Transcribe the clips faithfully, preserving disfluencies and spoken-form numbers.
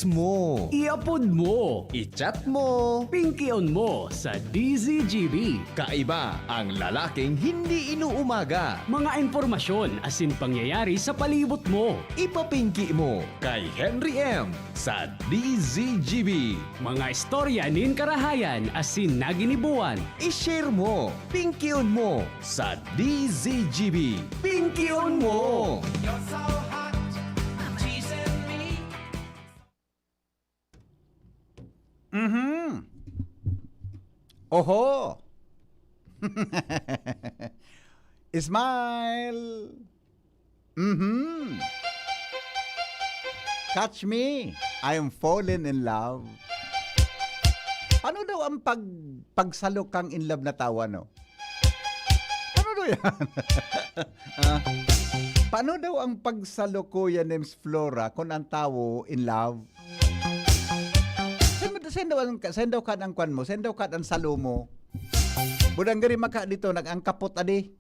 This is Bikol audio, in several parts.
mo. I-upload mo. I-chat mo. Pingkion mo sa D Z G B. Kaiba ang lalaking hindi inuumaga. Mga impormasyon asin pangyayari sa palibot mo. Ipapingki mo kay Henry M sa D Z G B. Mga istorya nin karahayan asin naginibuan. I-share mo, pingkion mo sa D Z G B. Pingkion mo! You're so hot, teasing me. Mhm. Oho. Smile. Mhm. Catch me, I am falling in love. Paano daw ang pag-, pagsalo kang in love na tawo, ano? Paano daw yan? Ah, paano daw ang pagsalo, Kuya Nems Flora, kung ang tawo in love? Saan, saan daw ang, saan daw kan ang kwan mo? Saan daw kan ang salo mo? Budang gari maka dito, nag-, ang kapot, adi.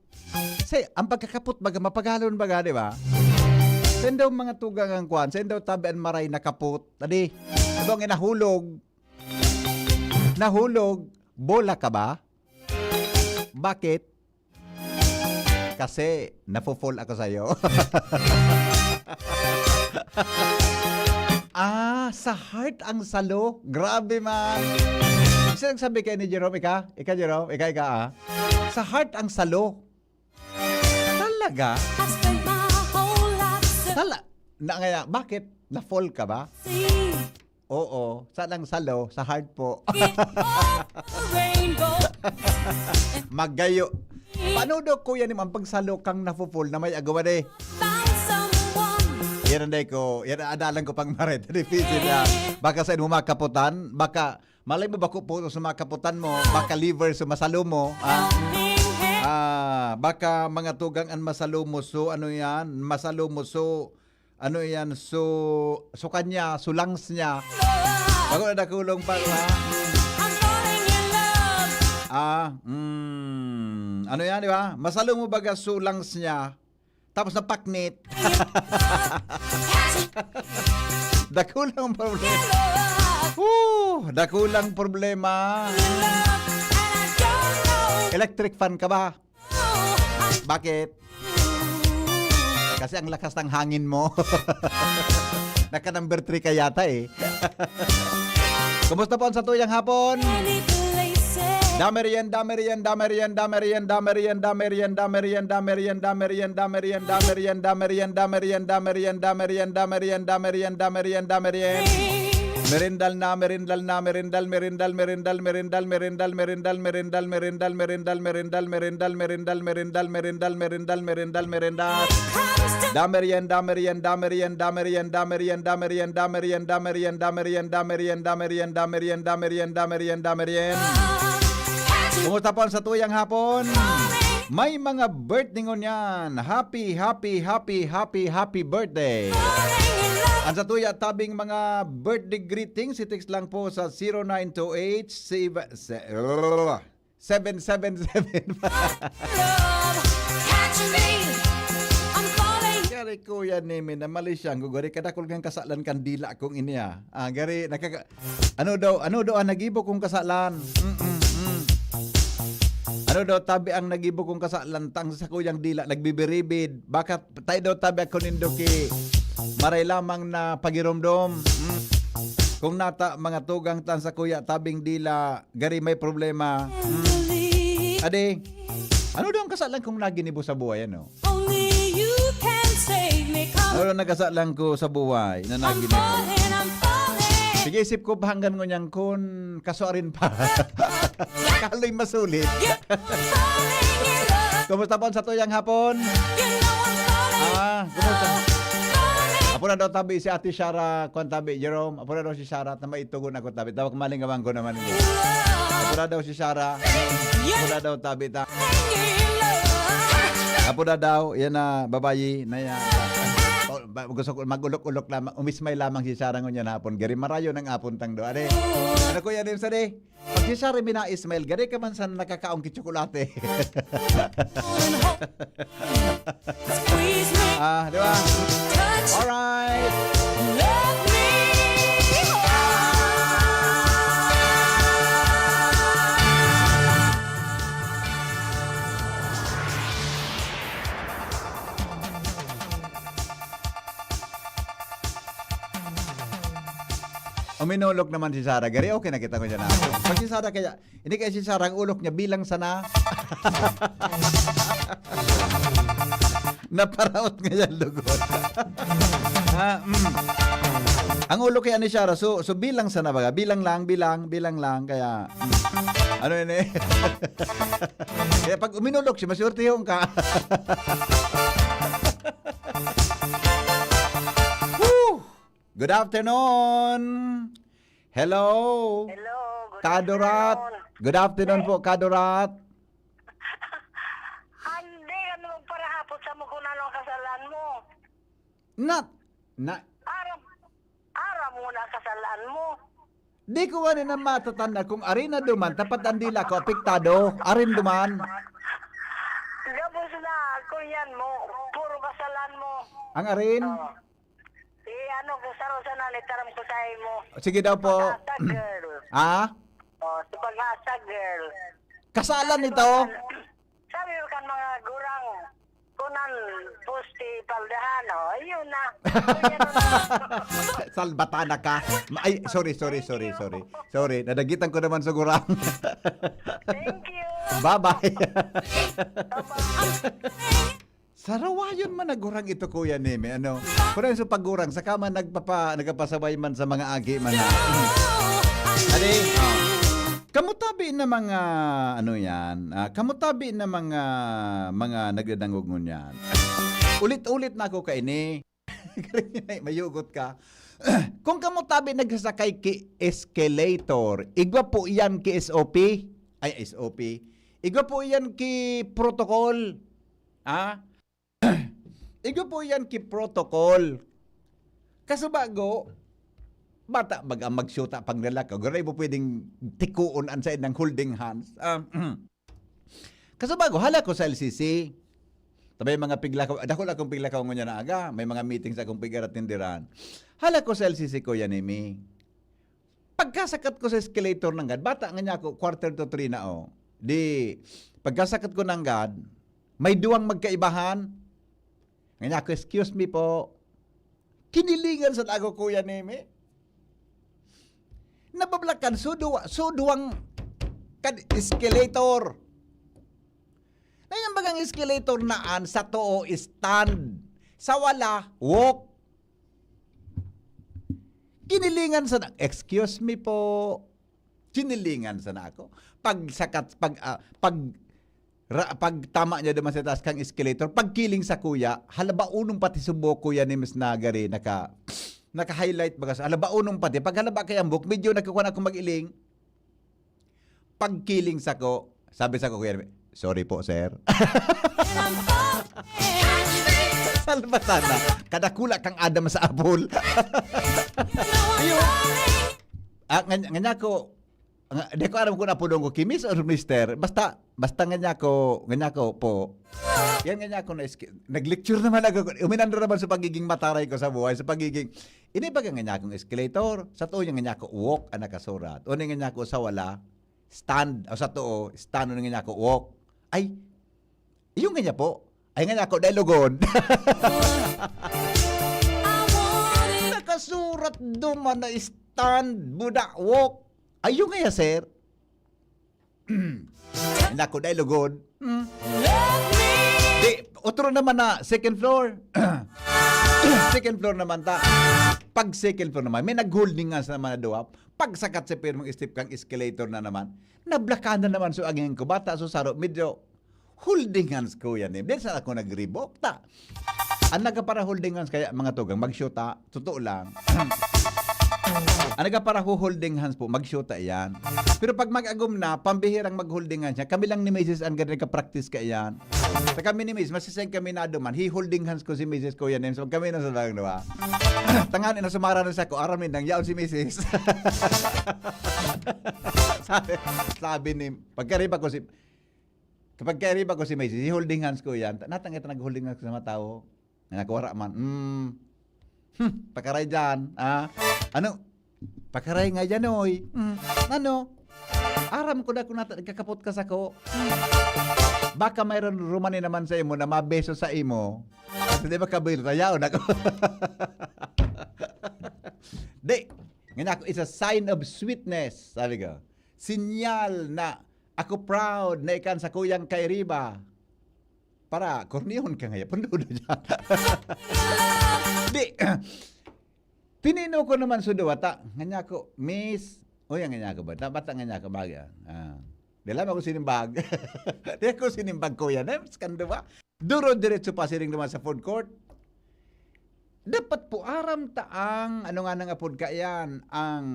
Say, ang pagkakapot, baga, mapagalon, baga, di ba? Saan daw mga tugang ang kwan? Saan daw tabi ang maray na kapot? Adi, ibang nahulog. Nahulog. Bola ka ba? Bakit? Kasi nafo-fall ako sa'yo. Ah, sa heart ang salo. Grabe man. Sino nagsabi kayo ni Jerome? Ika? Ika, Jerome? Ika, ika, ah? Sa heart ang salo. Talaga? I spent my whole life Tala-, na, ngaya, bakit? Na-fall ka ba? searching. Oo, sa lang salo, sa heart po. It was a rainbow. Magayo. Paano daw, kuya, ni ang pagsalo kang nafo-fall na may agawa de? Found someone. Yan ang day ko, yan ang adalan ko pang marita. Difícil na. Baka sa inyo makaputan, baka, malay mo, bako po sa makaputan mo, baka liver sa masalo mo, ah, Helping hand. Ah, baka mga tugang ang masalo mo, so ano yan? Masalo mo, so ano yan? So, so kanya, so lungs niya. Ako na nakulong pa, ha? I'm falling in love. Ah, mm, ano yan, di ba? Masalo mo baga so lungs niya, tapos napaknit. Dakulang problema. Woo! Dakulang problema. Electric fan ka ba? Bakit? Kasi ang lakas ng hangin mo. Naka number three ka yata eh. Kumusta po ang satuyang hapon? Dame riyan, dame riyan, dame riyan, dame riyan, dame riyan, dame riyan, dame riyan, dame riyan, dame riyan, dame riyan, dame riyan, dame riyan, dame riyan, dame riyan, dame riyan, dame riyan, dame riyan, dame riyan. Merendal na, merendal na, merendal, merendal, merendal, merendal, merendal, merendal, merendal, merendal, merendal, merendal, merendal, merendal, merendal, merendal, merendal, merendal, merendal. Dame riyan, dame riyan, dame riyan, dame riyan, dame riyan, dame riyan, dame riyan, dame riyan, dame riyan, dame riyan, dame riyan, dame riyan, dame riyan, dame riyan, dame riyan. Kumusta po ang satuyang hapon? May mga birthday ngunyan. Happy, happy, happy, happy, happy birthday. Ang satuya tabing mga birthday greetings, i-text lang po sa zero nine two eight seven, se-, seven seven seven. Love, catch me. I'm falling. Gari, Kuya Nemi, na mali siyang gugari. Kadakol kang kasalan kan dila kong ini, ah. Ah, gari, nakaka-, ano daw, ano daw ang nagibo kong kasalan? Mm, mm, mm. Ano daw, tabi ang nagibo kong kasalan, tang sa kuyang dila, nagbibiribid. Baka tayo daw, tabi ako nindo ki maray lamang na pagiromdom. Mm. Kung nata, mga tugang tan sa kuya, tabing dila, gari may problema. Mm. Ade, ano daw ang kasalan kong naginibo sa buhay, ano? Only you can save me. Come. Ano daw nagkasalan ko sa buhay na I'm naginibo? Falling, I'm falling. Sige, isip ko pa hanggang ngunyan kun kasuarin pa. Kaloy masulit. Yeah, I'm falling in love. Kumusta po ang satuyang hapon? You know I'm falling. Ah, kumusta? Falling. Apo na daw tabi si Ate Shara, kwan tabi, Jerome. Apo na daw si Shara, na maitugon ako tabi. Tawag maling gawan ko naman. Apo na daw si Shara. Apo na daw tabi ta. Apo na daw, yan na babayi na yan. Oh, ba-, gusto ko mag-ulok-ulok lamang, umismay lamang si Shara ngunyan hapon. Gari marayo ng apon tang do. Are, ano ko yan, Rim, sa de? Pag si Shari mina-smile, gari ka man sa nakakaon ki tsokolate. Squeeze me. Ah, di ba? Touch. Alright. Love me. Uminolok naman si Sarah. Gari, okay na kita ko dyan. Ah. Pag si Sarah kaya, hindi kaya si Sarah, ang ulok niya bilang sana. Naparaot nga yan, lugod. Ah, mm. Ang ulo kaya ni Sarah, so, so bilang sana baga, bilang lang, bilang, bilang lang, kaya, mm. Ano yun eh? Kaya pag uminolok siya, maswertehon ka. Woo! Good afternoon! Hello! Hello, good Kadurat! Afternoon. Good afternoon po, Kadurat! Hindi, ano magparahapot sa mo kung ano ang kasalan mo? Not, na, Aram, aram mo na ang kasalan mo. Di ko nga na matatanda kung arina duman, tapat ang dila ko, apektado, arin duman. Gabos na, ako yan mo. Puro kasalan mo. Ang arin? Oh. Eh, ano, kung saro sana, nitaram ko sa imo. Sige daw po. Pag-asa, girl. Ah? Oh, sa pag-asa, girl. Kasalan ito? Sabi mo kan mga gurang, kunan, poste, paldahan, oh, ayun na. Kuya na lang. Salbatana ka. Ma-, ay, sorry, sorry, sorry, sorry. Sorry, nadagitan ko naman sa gurang. Thank you. Bye-bye. Bye-bye. Sarawayon man nagurang ito, Kuya Neme, ano? Pero sa pagurang, saka man nagpapa-, nagpapasabay man sa mga agi man na. Adi, oh. Kamutabi na mga, ano yan, ah, kamutabi na mga, mga nagdadangog ngunyan. Ulit-ulit na ako kaini. Mayugot ka. Kung kamutabi nagsasakay ki escalator, igwa po yan ki S O P. Ay, S O P. Igwa po yan ki protocol. Ah? Igwa po yan ki protocol. Kaso bago, bata baga ang magsyuta pag nalakaw. Gano'n mo pwedeng tikuon an sain ng holding hands. Ah, kaso bago, hala ko sa L C C. Tabay mga piglakaw, dako lang akong piglakaw ngunyan na aga. May mga meetings akong pigaratindiran. Hala ko sa L C C, Kuya Nemi. Pagkasakat ko sa escalator nanggad, bata nga niya ako, quarter to three na, oh. Di, pagkasakat ko nanggad, may duwang magkaibahan. Nga niya ako, "Excuse me po." Kinilingan sa ako, Kuya Neme. Nabablakan, so duwa, so duwang kan escalator. Na yan bagang escalator na an sa too stand, sa wala, walk. Kinilingan sana, "Excuse me po." Kinilingan sana ako. Pag sakat, pag, ah, pag, ra-, pag tama niya duman sa taas kang escalator, pagkiling sa kuya, halabaunong pati subok kuya ni Miss Nagari, naka, naka-highlight baga sa, halabaunong pati. Pag halaba kaya ang buhok, medyo nagkukuha na akong mag-iling. Pagkiling sako, sabi sa kuya, "Sorry po, sir." Salbatan na. Kadakula kang Adam sa apple. Ayun. Ah, nga, nga niya ko, nga, di ko alam kung napudong ko ki Miss or Mister. Basta, basta nga niya ko, nga niya ko po. Yan nga niya ako na, nag-lecture naman ako. Uminandar naman sa pagiging mataray ko sa buhay, sa pagiging, ini baga nga niya akong escalator, sa tuo niya nga niya ako walk ang nakasurat. O nga niya ako sa wala, stand, o sa tuo, stand, o nga niya ako walk. Ay, yung nga niya po. Ay nga niya ako, dahil lugod. Nakasurat duman na stand, buda, walk. Ay, yung nga niya, sir. Nako, dahil lugod. Hmm. Di, otro naman na second floor. Second floor naman ta. Pag second floor naman, may nag-holding hands naman na duwa. Pagsakat sa pirmong step kang escalator na naman, nablakanan naman so aging ko bata, so saro, medyo holding hands ko yan eh. Di sa ako nag-revoke ta. Ang nagapara holding hands kaya, mga tugang, mag-shoot, ah. Totoo lang. Ang nagapara ho holding hands po, mag-shoot, ah, yan. Pero pag mag-agom na, pambihirang mag-holding hands siya, kami lang ni Misis ang ganda ka-practice ka yan. Sa kami ni Misis, masisayang kami na duman, hi-holding hands ko si Misis ko yan. So, kami na sa lang, di ba? Tangan na sumara na sa ko, aram nindang yaon si Misis. Sabi, sabi ni, pagkariba ko si, kapag kariba ko si Misis, hi-holding hands ko yan. Natang ito nag-holding hands ko sa mga tao. Nga nakawara man. Hmm. Hmm, pakaray dyan, ah. Ano? Pakaray nga dyan, oy. Hmm. Ano? Aram ko na kung nata-, nagkakapot ka sa ko. Hmm. Baka mayroon rumani naman sa imo na mabeso sa imo. At hindi makabil, tayaon ako. Di. Nganyan ako, "It's a sign of sweetness," sabi ko. "Sinyal na ako proud na ikan sa kuyang kairiba." Para, kornihon ka ngaya, pundudo dyan. Di, tinino ko naman sa duwa ta. Nganyan ako, "Miss," o yan, nganyan ako, "Bata, bata, nganyan ako, baga." Ah. Dala mo ko sinimbag. Di ako sinimbag, kuya. Nems, kan duwa. Duro diretso pa siring naman sa food court. Dapat po aram ta ang, ano nga nang apod ka yan, ang,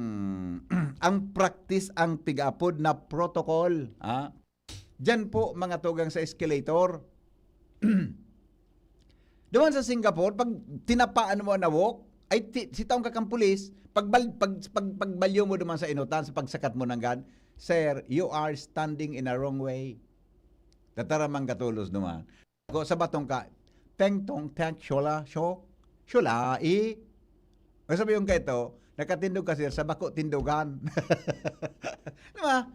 ang practice, ang pigaapod na protocol. Ha? Diyan po, mga tugang sa escalator. Duman sa Singapore, pag tinapaan mo na walk, ay ti-, sitaon ka kang pulis, pag, bal-, pag, pag, pagbalyo mo duman sa inutan, sa pagsakat mo nanggad, "Sir, you are standing in a wrong way." Tataramang katolos duman. Go sa batong ka, "Teng tong tek, shola, sho, shola, i." Ang sabi yung kaito, "Nakatindog ka, sir, sa bako tindogan." Di ba?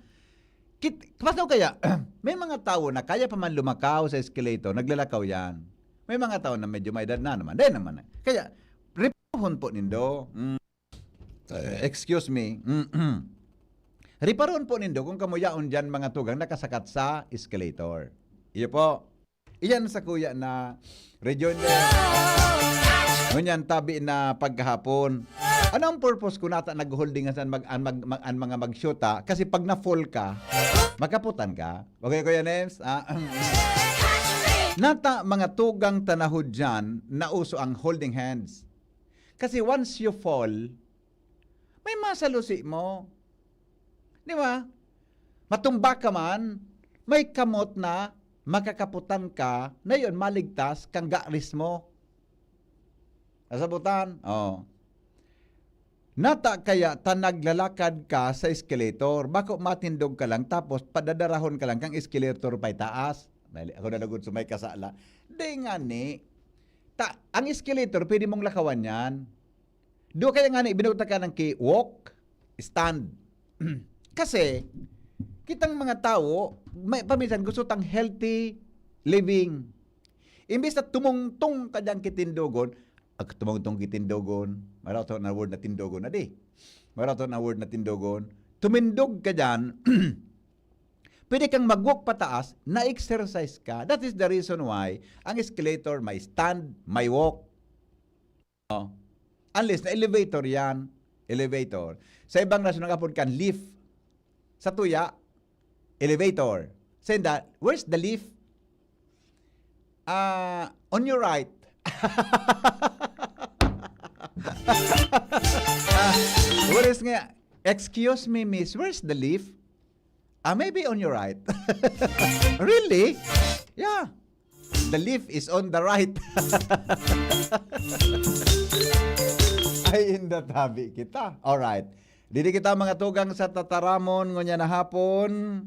Kit-, paano kaya? May mga tao na kaya pa man lumakaw sa escalator, naglalakaw yan. May mga tao na medyo may edad na naman. Dahil naman. Kaya, reparohon po nindo. Mm. Uh, excuse me. Mm-mm. Reparohon po nindo kung kamo yaon dyan, mga tugang nakasakat sa escalator. Iyo po. Iyan sa kuya na rejoinder. Ngunyan tabi na pagkahapon. Ano ang purpose ko nata nag-holding hands an mag-, an mag-, mag-, an mga mag-shoot, ha? Kasi pag na-fall ka, makaputan ka. Okay, Kuya Nems? Ah, nata mga tugang tanahod dyan, nauso ang holding hands. Kasi once you fall, may masalusi mo. Di ba? Matumba ka man, may kamot na makakaputan ka, na yun, maligtas kang garis mo. Nasabutan? Oh. Nata kaya ta naglalakad ka sa escalator, bako matindog ka lang, tapos padadarahon ka lang kang escalator pa itaas. Dali, ako na lugod sa may kasala. Di nga ni. Ta, ang escalator, pwede mong lakawan yan. Do kaya nga ni, binuta ka ng ki-, walk, stand. Kasi, kitang mga tao, may, paminsan gusto tang healthy living. Imbis na tumungtong ka dyan kitindogon, ag tumungtong kitindogon, maraot na word na tindogon na di. Maraot na word na tindogon. Tumindog ka dyan, pwede kang mag-walk pataas, na-exercise ka. That is the reason why ang escalator may stand, may walk. Oh. Unless na elevator yan. Elevator. Sa ibang nasyon, nag-apod kan lift. Sa tuya, elevator. Senda, where's the lift? Ah, on your right. Ah, what is nga? "Excuse me, miss, where's the lift?" Ah, maybe on your right. Really? Yeah. The lift is on the right. Ay, inda tabi kita. Alright. Didi kita mga tugang sa tataramon ngunyan na hapon.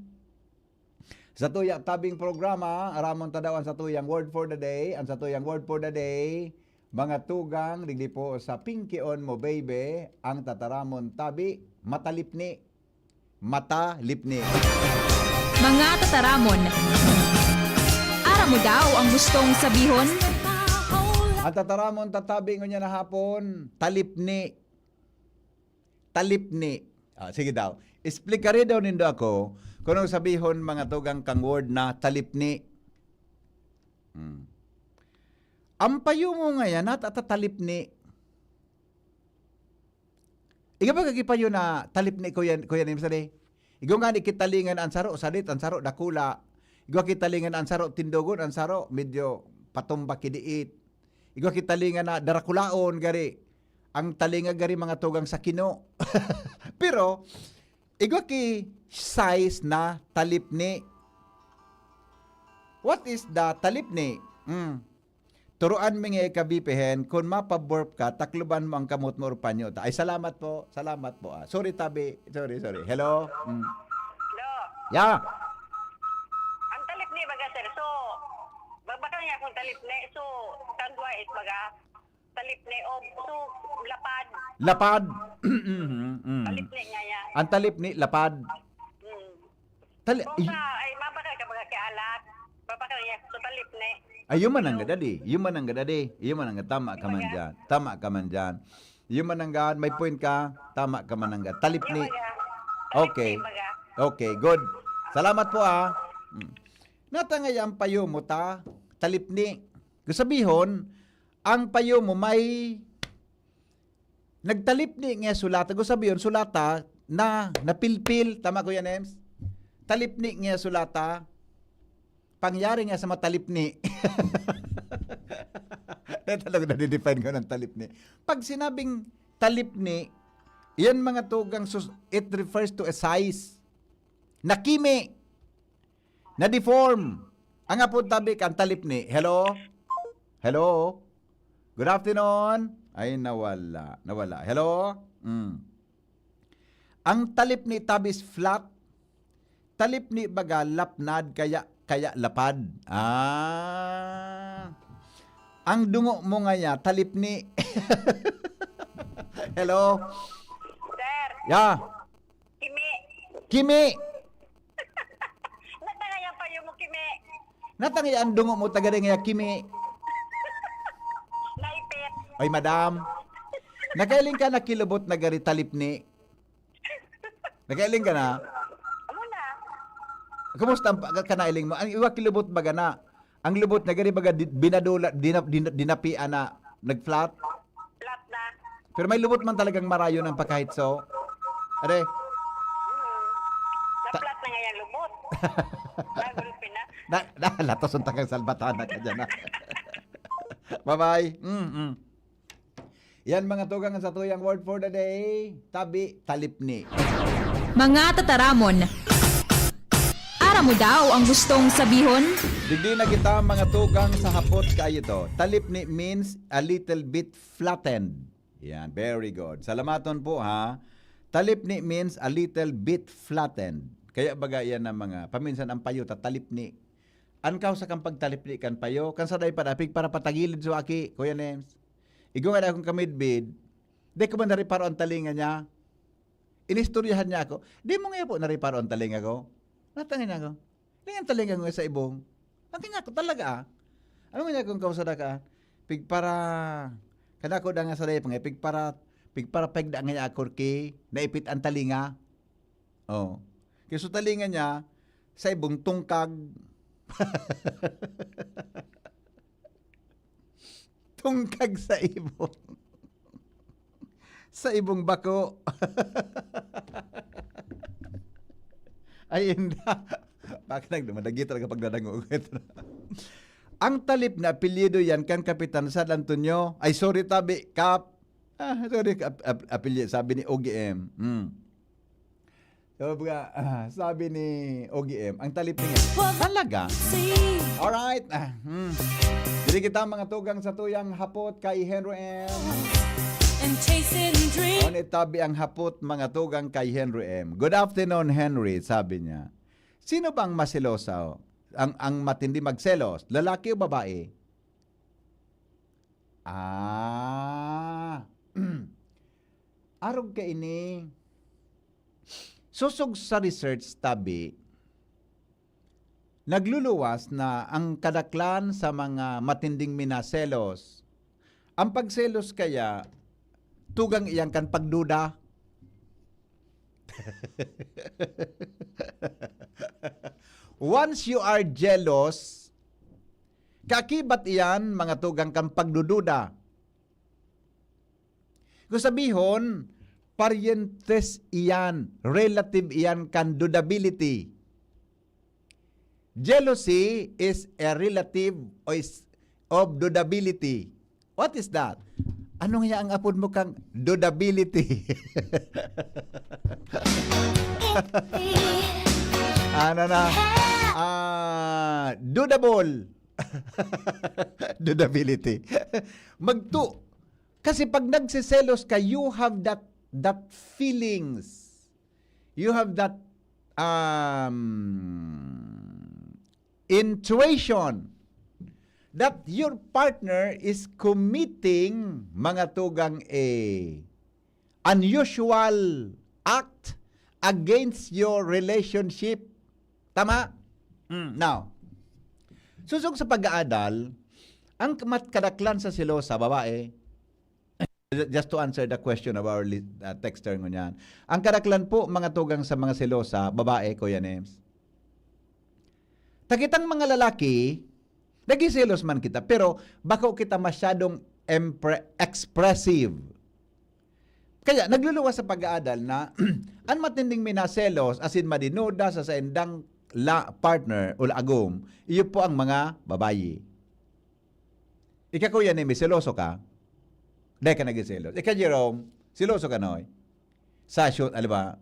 Sa tuya tabing programa, aramon ta daw ang satuyang word for the day. Ang satuyang word for the day, mga tugang, digdi po sa Pinkion Mo Baby, ang tataramon tabi, matalipni. Matalipni. Mga tataramon. Aram mo daw ang gustong sabihon? Ang tataramon tatabi ngunyan na hapon, talipni. Talipni. Ah, sige daw. Explikari daw nindo ako kung anong sabihon, mga tugang, kang word na talipni. Hmm. Ang payo mo ngayan, nat-, at talipni. Igwa ba kagipayo na talipni, Kuya, Kuya Nims, ali? Igwa nga ni kitalingan an saro, sadit, an saro, dakula. Igwa kitalingan an saro, tindogon, an saro, medyo patumba kidiit. Igwa kitalingan na darakulaon, gari. Ang talinga gari mga tugang sa kino. Pero, igwa ki size na talipni. What is the talipni? Mm. Turuan mi nga ika-, B P Hen, kun mapaburp ka, takloban mo ang kamot mo or panyo ta. Ay, salamat po. Salamat po, ah. Sorry, tabi. Sorry, sorry. Hello? Mm. Hello. Yeah. Ang talipni, baga, sir. So, babakal niya akong talipni. So, tandwa is, baga, talipni o, so, lapad. Lapad. Mm, mm. Talipni nga yan. Ang talipni, lapad. Mm. Tali-, Kung sa, ay, mabakal ka, baga, kay alat. Babakal niya, so, talipni. Ay, yun man ang gadadi. Yun man ang gadadi. Yun man ang, tama ka man dyan. Tama ka man dyan. Yung mananggad, may point ka. Tama ka, mananggad. Talipni. Baga. Okay. Baga. Okay, good. Salamat po, ah. Mm. Natangay ang payo mo, ta? Talipni. Gusto sabihon, ang payo mo may nagtalipni nga sulata. Gusto sabihon, sulata na napilpil. Tama, Kuya Nems? Talipni nga sulata. Pangyari nga sa matalipni. Eh, talaga nadidefine ko ng talipni. Pag sinabing talipni, yan mga tugang, sus- it refers to a size. Nakimi. Na-deform. Ang apod tabi kan talipni. Hello? Hello? Good afternoon? Ay, nawala. Nawala. Hello? Mm. Ang talipni tabi is flat. Talipni baga lapnad kaya kaya lapad. Ah. Ang dungo mo ngaya talipni. Hello. Sir, Ya. Kimi. Kimi. Natangay ang payo mo, Kimi. Natangay ang dungo mo tagadi ngaya Kimi. Naipit. Ay, madam. Nakailing ka na kilubot na gari talipni. Nakailing ka na? Ano na? Kumusta ang pag- kanailing mo? Ang iwa kilubot baga na? Ang lubot na gari baga di- binadula, dinap, dinap, dinapian na nag-flat? Flat na. Pero may lubot man talagang marayo ng pagkahitso. Are, Na-flat na nga yung lubot. Nagulpi na. na, na, latos ang tagang salbatana ka dyan, ha? Bye-bye. Mm-mm. Yan, mga tugang, sa tuyang word for the day. Tabi, talipni. Mga tataramon. Aram mo daw ang gustong sabihon? Digdi na kita, mga tugang, sa hapot kaayo to. Talipni means a little bit flattened. Yan, very good. Salamaton po, ha. Talipni means a little bit flattened. Kaya baga yan ang mga, paminsan ang payo, tatalipni. An kausa kang pagtalipni kan payo, kan sa day pa dapig para patagilid so aki, Kuya Nems. Igwa nga akong kamidbid, di ko man nariparo ang talinga niya. Inistoryahan niya ako, di mo nga po nariparo ang talinga ko. Natangan niya ako, di nga ang talinga ko sa ibong. Ang kanya ko talaga ah. Ano nga niya kung kausa da ka? Pigpara, kada ko da nga sa day pa nga, pigpara, pigpara pegda nga niya ako ki, naipit ang talinga. Oh. Kaya so talinga niya, sa ibong tungkag. Tungkag sa ibong. Sa ibong bako. Ay, inda. Bakit nagdumadagit talaga pag nadangog? Ang talip na apelyido yan kan Kapitan San Antonio. Ay, sorry, tabi, Kap. Ah, sorry, ap- ap- apelyido, sabi ni O G M. Hmm. So, baga, ah, sabi ni O G M, ang talip niya. Talaga? Alright. Ah, hmm. Diri kita mga tugang sa tuyang hapot kay Henry M. And chasing dreams. On itabi ang hapot mga tugang kay Henry M. Good afternoon, Henry, sabi niya. Sino bang maselosa? Ang, ang matindi magselos, lalaki o babae? Ah. Arog ka ini. Sosog sa research tabi, nagluluwas na ang kadaklan sa mga matinding minaselos. Ang pagselos kaya, tugang iyang kan pagduda. Once you are jealous, kakibat iyan, mga tugang kan pagdududa. Kung sabihon, paryentes iyan, relative iyan kan dudability. Jealousy is a relative o is of dudability. What is that? Ano nga ang apod mo kang dudability? Ano na? Ah, dudable. Dudability. Magtu. Kasi pag nagseselos ka, you have that that feelings. You have that um, intuition that your partner is committing mga tugang a unusual act against your relationship. Tama? Mm, now, susog sa pag-aadal, ang mat kadaklan sa selosa, babae, Ju-, just to answer the question of our li-, uh, texter ngunyan. Ang kadaklan po, mga tugang sa mga selosa, babae, Kuya Nems. Ta kitang mga lalaki, nagseselos man kita, pero bako kita masyadong empre-, expressive. Kaya nagluluwas sa pag-aadal na an matinding minaselos asin madinuda sa saindang la-, partner o laagom, iyo po ang mga babayi. Ika, Kuya Nemi, seloso ka? Dai ka naging selos. Ika, Jerome, seloso ka, Noy? Sa shoot, alam ba?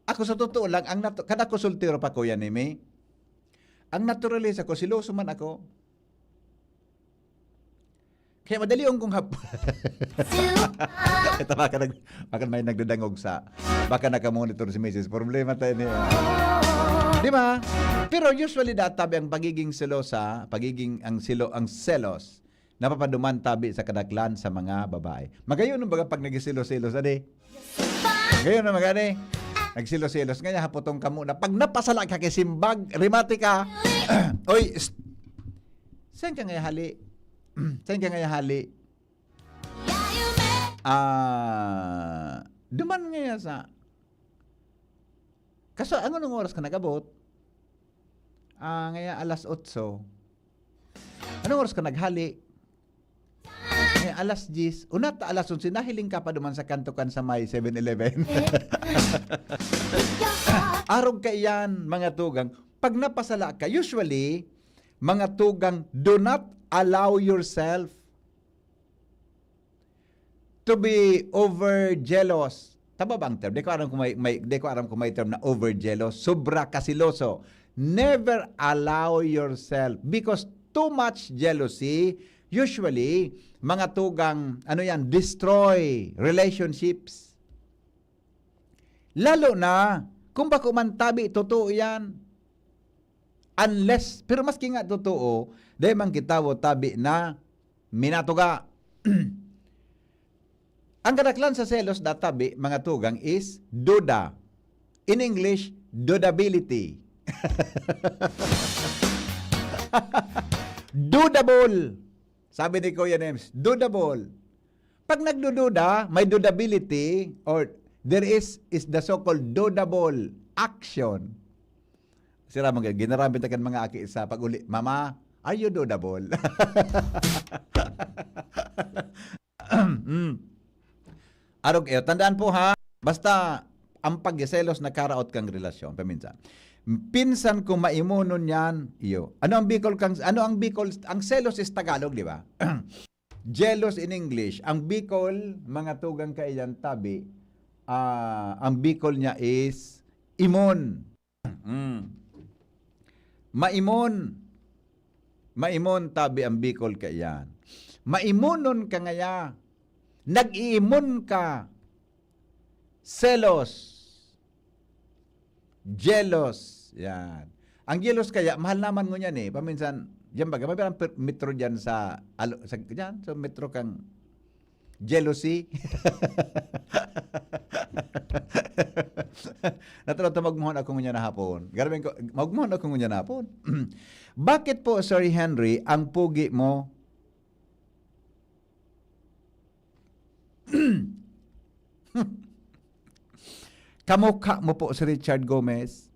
Ako, sa totoo lang, ang natu-, kada ko soltero pa, Kuya Nemi, ang naturalesa ko, seloso man ako. Kaya madali kong hap-, ito, baka nag-, baka may nagdadangog sa, baka nakamonitor si misis. Problema tayo niya. Di ba? Pero usually, databi ang pagiging selosa, pagiging, ang silo-, ang selos, napapaduman tabi sa kadaklan sa mga babae. Magayon ang baga pag nagsiselos-selos, adi? Magayon na magani. Nagselos-selos. Ngayon, hapotong kamo na. Pag napasala ka kay simbag, rimati ka. Oy, st-, saan ka ngayon hali? Saan ka ngayon hali? Ah, duman ngayon sa, kaso, anong oras ka nag-abot? Ah, ngayon, alas otso. Anong oras ka naghali? Ngayon, alas diyes. Unat ta alas onse, nahiling ka pa duman sa kantukan sa may seven eleven. Arog ka iyan, mga tugang. Pag napasala ka, usually, mga tugang, do not allow yourself to be over jealous. Tama ba ang term? Di ko aram kung may, may, di ko aram kung may term na over jealous. Sobra kasiloso. Never allow yourself, because too much jealousy, usually, mga tugang, ano yan, destroy relationships. Lalo na, kung bako man tabi, totoo yan. Unless, pero maski nga totoo, dai man kita tabi na minatuga. Ang kadaklan sa selos databi, mga tugang, is duda. In English, dudability. Dudable. Sabi ni Kuya Nems, dudable. Pag nagdududa, may dudability, or there is, is the so-called dudable action. Sira mga, ginaramit na kan mga aki sa pag-uli, "Mama, are you dudable?" Mm. Arog, eh, tandaan po ha, basta ang pagselos nakaraot kang relasyon, paminsan. Pinsan ko maimonon yan, iyo. Ano ang Bicol kang, ano ang Bicol, ang selos is Tagalog, di ba? Jealous in English. Ang Bicol, mga tugang kaiyan tabi, ah, ang Bicol niya is imon. Mm. Maimon. Maimon, tabi ang Bicol kaiyan. Maimonon ka ngaya. Nag-iimon ka. Selos. Jealous. Yan. Ang jealous kaya, mahal naman ngunyan eh. Paminsan, diyan baga, may parang per-, metro diyan sa, alo-, sa, diyan, sa metro kang jealousy. Natulog ta, magmuhon ako ngunyan na hapon. Garabing ko, magmuhon ako ngunyan na hapon. Bakit po, Sir Henry, ang pugi mo? Kamukha mo po si Richard Gomez.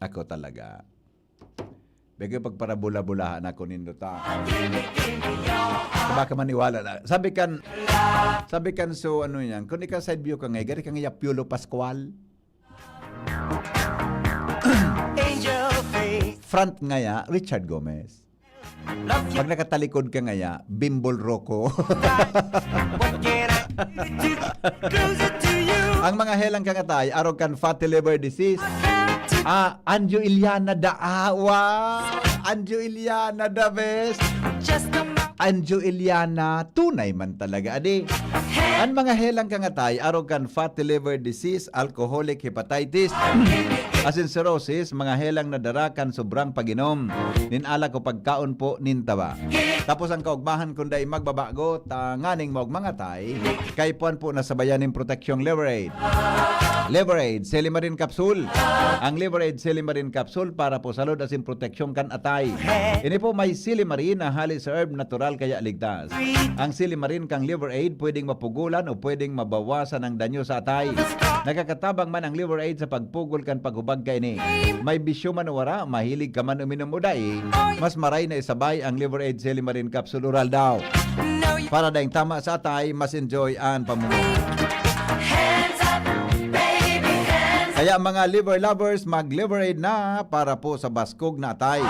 Ako talaga. Bigay pagparabula-bulahan ako nindo ta. Baka maniwala na. Sabi kan, sabi kan, so ano yan, kung ikaw side view ka ngay, gari ka ngay Piolo Pascual. Angel face. Front ngaya, Richard Gomez. Love you. Pag nakatalikod ka ngaya, Bimbol Rocco. What can I do to closer to you? Ang mga helang kangatay, arog kan fatty liver disease. Ah, Anjo Iliana da. Ah, wow! Anjo Iliana, the best. Just come back. Anjo Iliana, tunay man talaga, adi. An mga helang kangatay, arog kan fatty liver disease, alcoholic hepatitis, asin cirrhosis, mga helang nadara kan sobrang pag-inom nin alak o pagkaon po nin taba. Tapos ang kaugmahan kun dai magbabago, tanganing maog mangatay, kaipuhan po na sabayan nin proteksyong liver aid. Liver Aid, Silimarin Capsule. Ang Liver Aid, Silimarin Capsule para po sa load asin proteksyon kan atay. Ini po may silimarin na halis sa herb natural kaya ligtas. Ang silimarin kang Liver Aid pwedeng mapugulan o pwedeng mabawasan ang danyo sa atay. Nakakatabang man ang Liver Aid sa pagpugol kan paghubag kaini. May bisyo man o wara, mahilig ka man uminom o dai, mas maray na isabay ang Liver Aid Silimarin Capsule Oral daw. Para daing tama sa atay, mas enjoy ang pamumuhay. Hands up, baby, hands up. Kaya mga liver lovers, mag-Liver Aid na para po sa baskog na atay.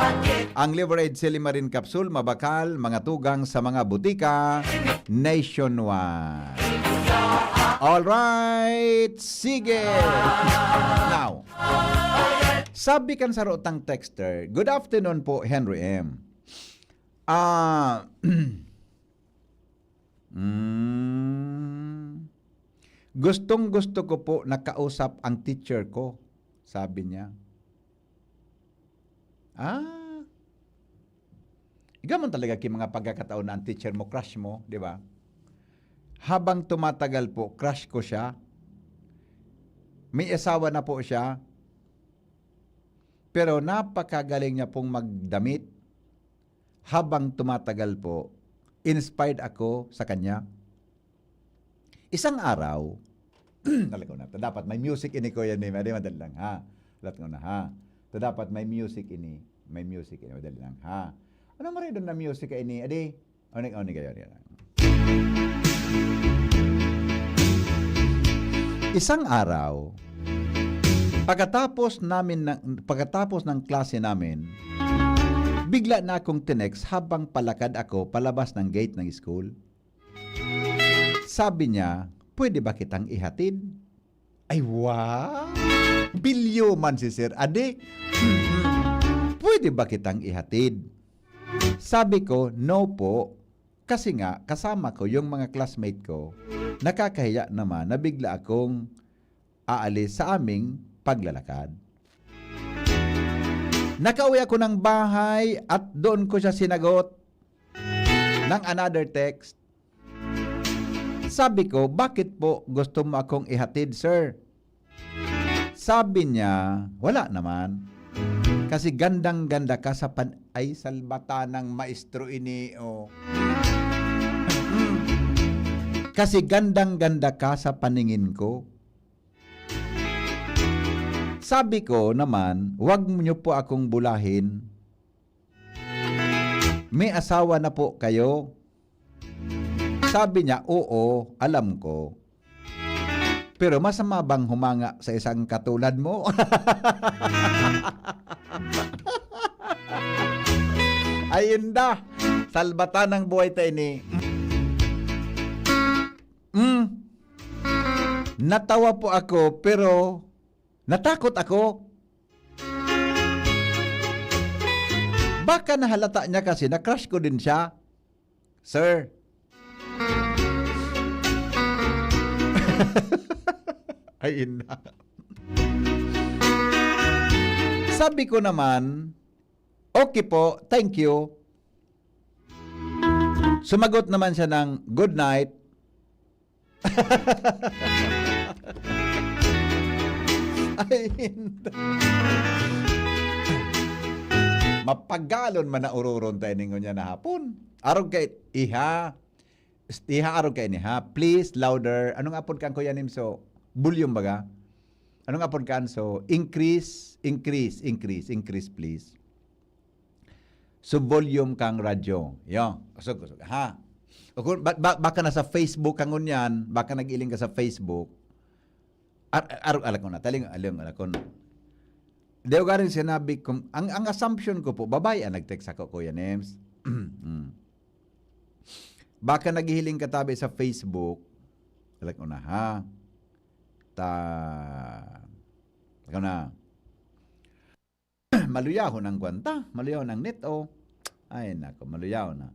Ang Liver Aid Silimarin Capsule mabakal, mga tugang sa mga butika nationwide. Alright, sige. Now, sabi kan sarotang texter, "Good afternoon po, Henry M." Ah, mm, "Gustong-gusto ko po nakausap ang teacher ko," sabi niya. Ah. Igwa man talaga ki mga pagkakataon na ang teacher mo, crush mo, di ba? Habang tumatagal po, crush ko siya. May asawa na po siya. Pero napakagaling niya pong magdamit. Habang tumatagal po, inspired ako sa kanya. Isang araw, talaga na, dapat may music ini, Kuya Nim. Adi, madali lang, ha? Lahat ko na, ha? Ito dapat may music ini. May music ini. Madali lang, ha? Ano mo rin doon na music ka ini? Adi, onik, onik kayo, onik lang. Isang araw, pagkatapos namin na, pagkatapos ng klase namin, bigla na akong tinext habang palakad ako palabas ng gate ng school. Sabi niya, "Pwede ba kitang ihatid?" Ay, wow! Bilyo man si Sir Adi. "Pwede ba kitang ihatid?" Sabi ko, "No po. Kasi nga, kasama ko yung mga classmate ko. Nakakahiya naman na bigla akong aalis sa aming paglalakad." Nakauwi ako ng bahay at doon ko siya sinagot ng another text. Sabi ko, "Bakit po gusto mo akong ihatid, sir?" Sabi niya, "Wala naman. Kasi gandang-ganda ka sa pan-," ay, salbatanang maestro ini, oh. "Kasi gandang-ganda ka sa paningin ko." Sabi ko naman, "Wag niyo po akong bulahin. May asawa na po kayo?" Sabi niya, "Oo, alam ko. Pero masama bang humanga sa isang katulad mo?" Ay, inda. Salbatanang buhay ta ini. Mm. Natawa po ako, pero natakot ako. Baka nahalata niya kasi na crush ko din siya, sir. Ay, ina. Sabi ko naman, "Okay po, thank you." Sumagot naman siya ng, "Good night." Ay, hindi. Mapagalon man na ururon tayo ningon niya na hapon. Arog kay iha. Iha, arog kay ni ha. Please, louder. Anong apod kan Kuya Nimso? Volume baga? Anong apod kan? So, increase, increase, increase, increase, please. So, volume kang radyo. Yo, kusog, kusog. Ha? O kung, ba, ba, baka nasa Facebook ka ngunyan, baka nag-iling ka sa Facebook. Ar-, ar-, alakon na, taling, alakon, alakon. Di ko garing sinabi kung, ang, ang assumption ko po, babae ang nag-text ako, Kuya Nems. Mm. Baka naghihiling ka tabi sa Facebook. Alakon na, ha? Ta, alakon na. Maluyahon ang kwanta, maluyahon ang net, oh. Ay, nako, maluyahon na.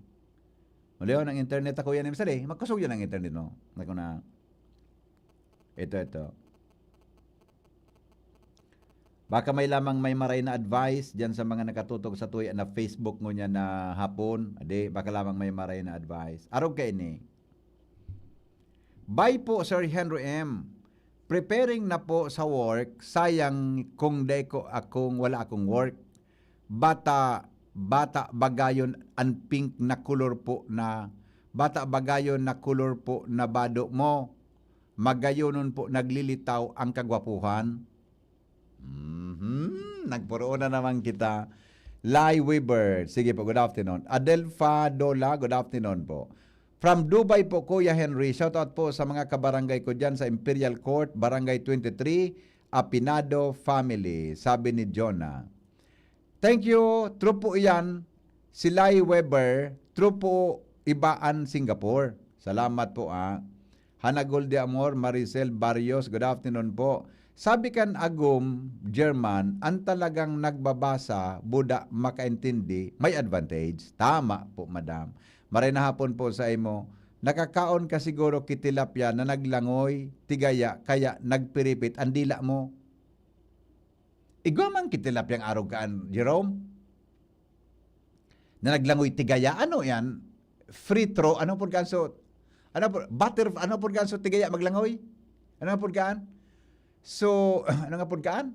Maluyahon ang internet ako yan, Mister, eh. Magkusog yan ang internet mo. Nako na. Ito, ito. Baka may lamang may maray na advice diyan sa mga nakatutok sa tuya na Facebook ngunyan na hapon. Adi, baka lamang may maray na advice. Arog ka ini. Bye po, Sir Henry M. Preparing na po sa work, sayang kung dai ko akong, wala akong work. Bata, bata bagayon an pink na kulor po na, bata bagayon na kulor po na bado mo. Magayonon po naglilitaw ang kagwapuhan. Mhm. Nagporoon na naman kita. Lai Weber. Sige po, good afternoon. Adelfa Dola, good afternoon po. From Dubai po, Kuya Henry. Shoutout po sa mga kabarangay ko dyan sa Imperial Court, Barangay twenty-three, Apinado family, sabi ni Jonah. Thank you. True po iyan. Si Lai Weber, true po, iba an Singapore. Salamat po, ah. Hana Gol de Amor, Maricel Barrios, good afternoon po. Sabi kan Agum, German, an talagang nagbabasa, buda, makaintindi, may advantage. Tama po, madam. Maray na hapon po sa imo. Nakakaon ka siguro ki tilapia na naglangoy, tigaya, kaya nagpiripit ang dila mo. Igwa man ki tilapia ang arog kaan, Jerome? Na naglangoy tigaya, ano yan? Free throw, ano po ganso? Ano po, butter, ano po ganso tigaya maglangoy? Ano po gaan? So, ano nga po gaan?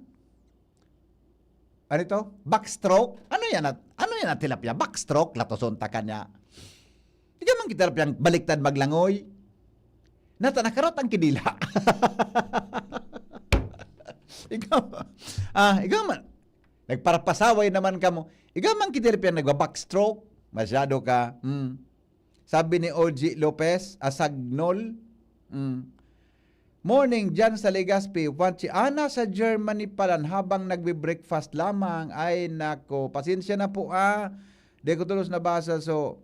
Ano ito? Backstroke? Ano yan at, ano yan at tilapia? Backstroke, latoson ta ka niya. Ikaw man kita piyang baliktad maglangoy. Nata nakarot ang kidila. Ikaw, ah, ikaw man. Nagparapasaway naman ka mo. Ikaw man kita piyang nagwa-backstroke. Masyado ka. Hmm. Sabi ni O G Lopez, asagnol. Hmm. Morning, dyan sa Legazpi. Juanchi, ah, nasa Germany pala habang nagbe-breakfast lamang. Ay, nako. Pasensya na po, ah. Di ko tulos nabasa. So,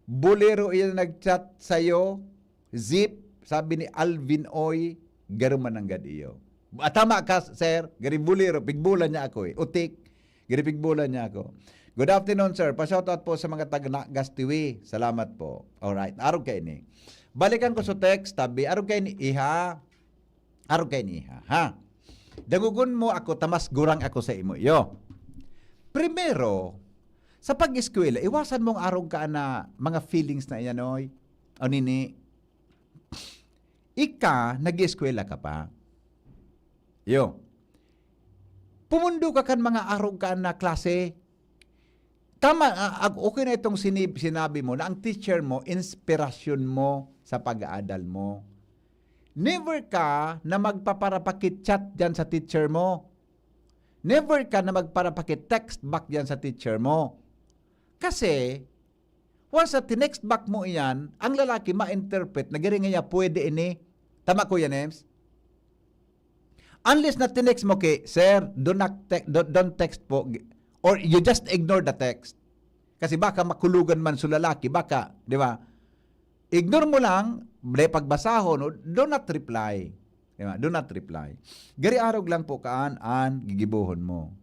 Bolero iyan nag-chat sa'yo. Zip, sabi ni Alvin Oy, garo man nanggad iyo. Ah, tama ka, sir. Gari Bolero, pigbola niya ako eh. Utik, gari pigbola niya ako. Good afternoon, sir. Pa-shoutout po sa mga taga Nagas Tiwi. Salamat po. Alright, arog kaini. Balikan ko sa text, tabi. Arog kaini, iha. Arog kaini, iha. Ha? Dangogon mo ako, ta mas gurang ako sa imo, iyo. Primero, sa pag-eskwela, iwasan mong arog ka na mga feelings na iyan, oy. O nini, ika, nag-eskwela ka pa. Iyo. Pumundo ka kan mga arog ka na klase. Tama, ah, ag-, okay na itong sinib-, sinabi mo na ang teacher mo, inspirasyon mo sa pag-aadal mo. Never ka na magpaparapakit-chat diyan sa teacher mo. Never ka na magparapakit-text back diyan sa teacher mo. Kasi, once na tinext back mo iyan, ang lalaki ma-interpret na gari ngaya pwede ini. Tama, Kuya Nems? Unless na tinext mo kay, "Sir, do not te-, do, don't text po," or you just ignore the text. Kasi baka makulugan man sa lalaki, baka, di ba? Ignore mo lang, dai pagbasahon, o do not reply. Di ba? Do not reply. Gari arog lang po kaan an gigibohon mo.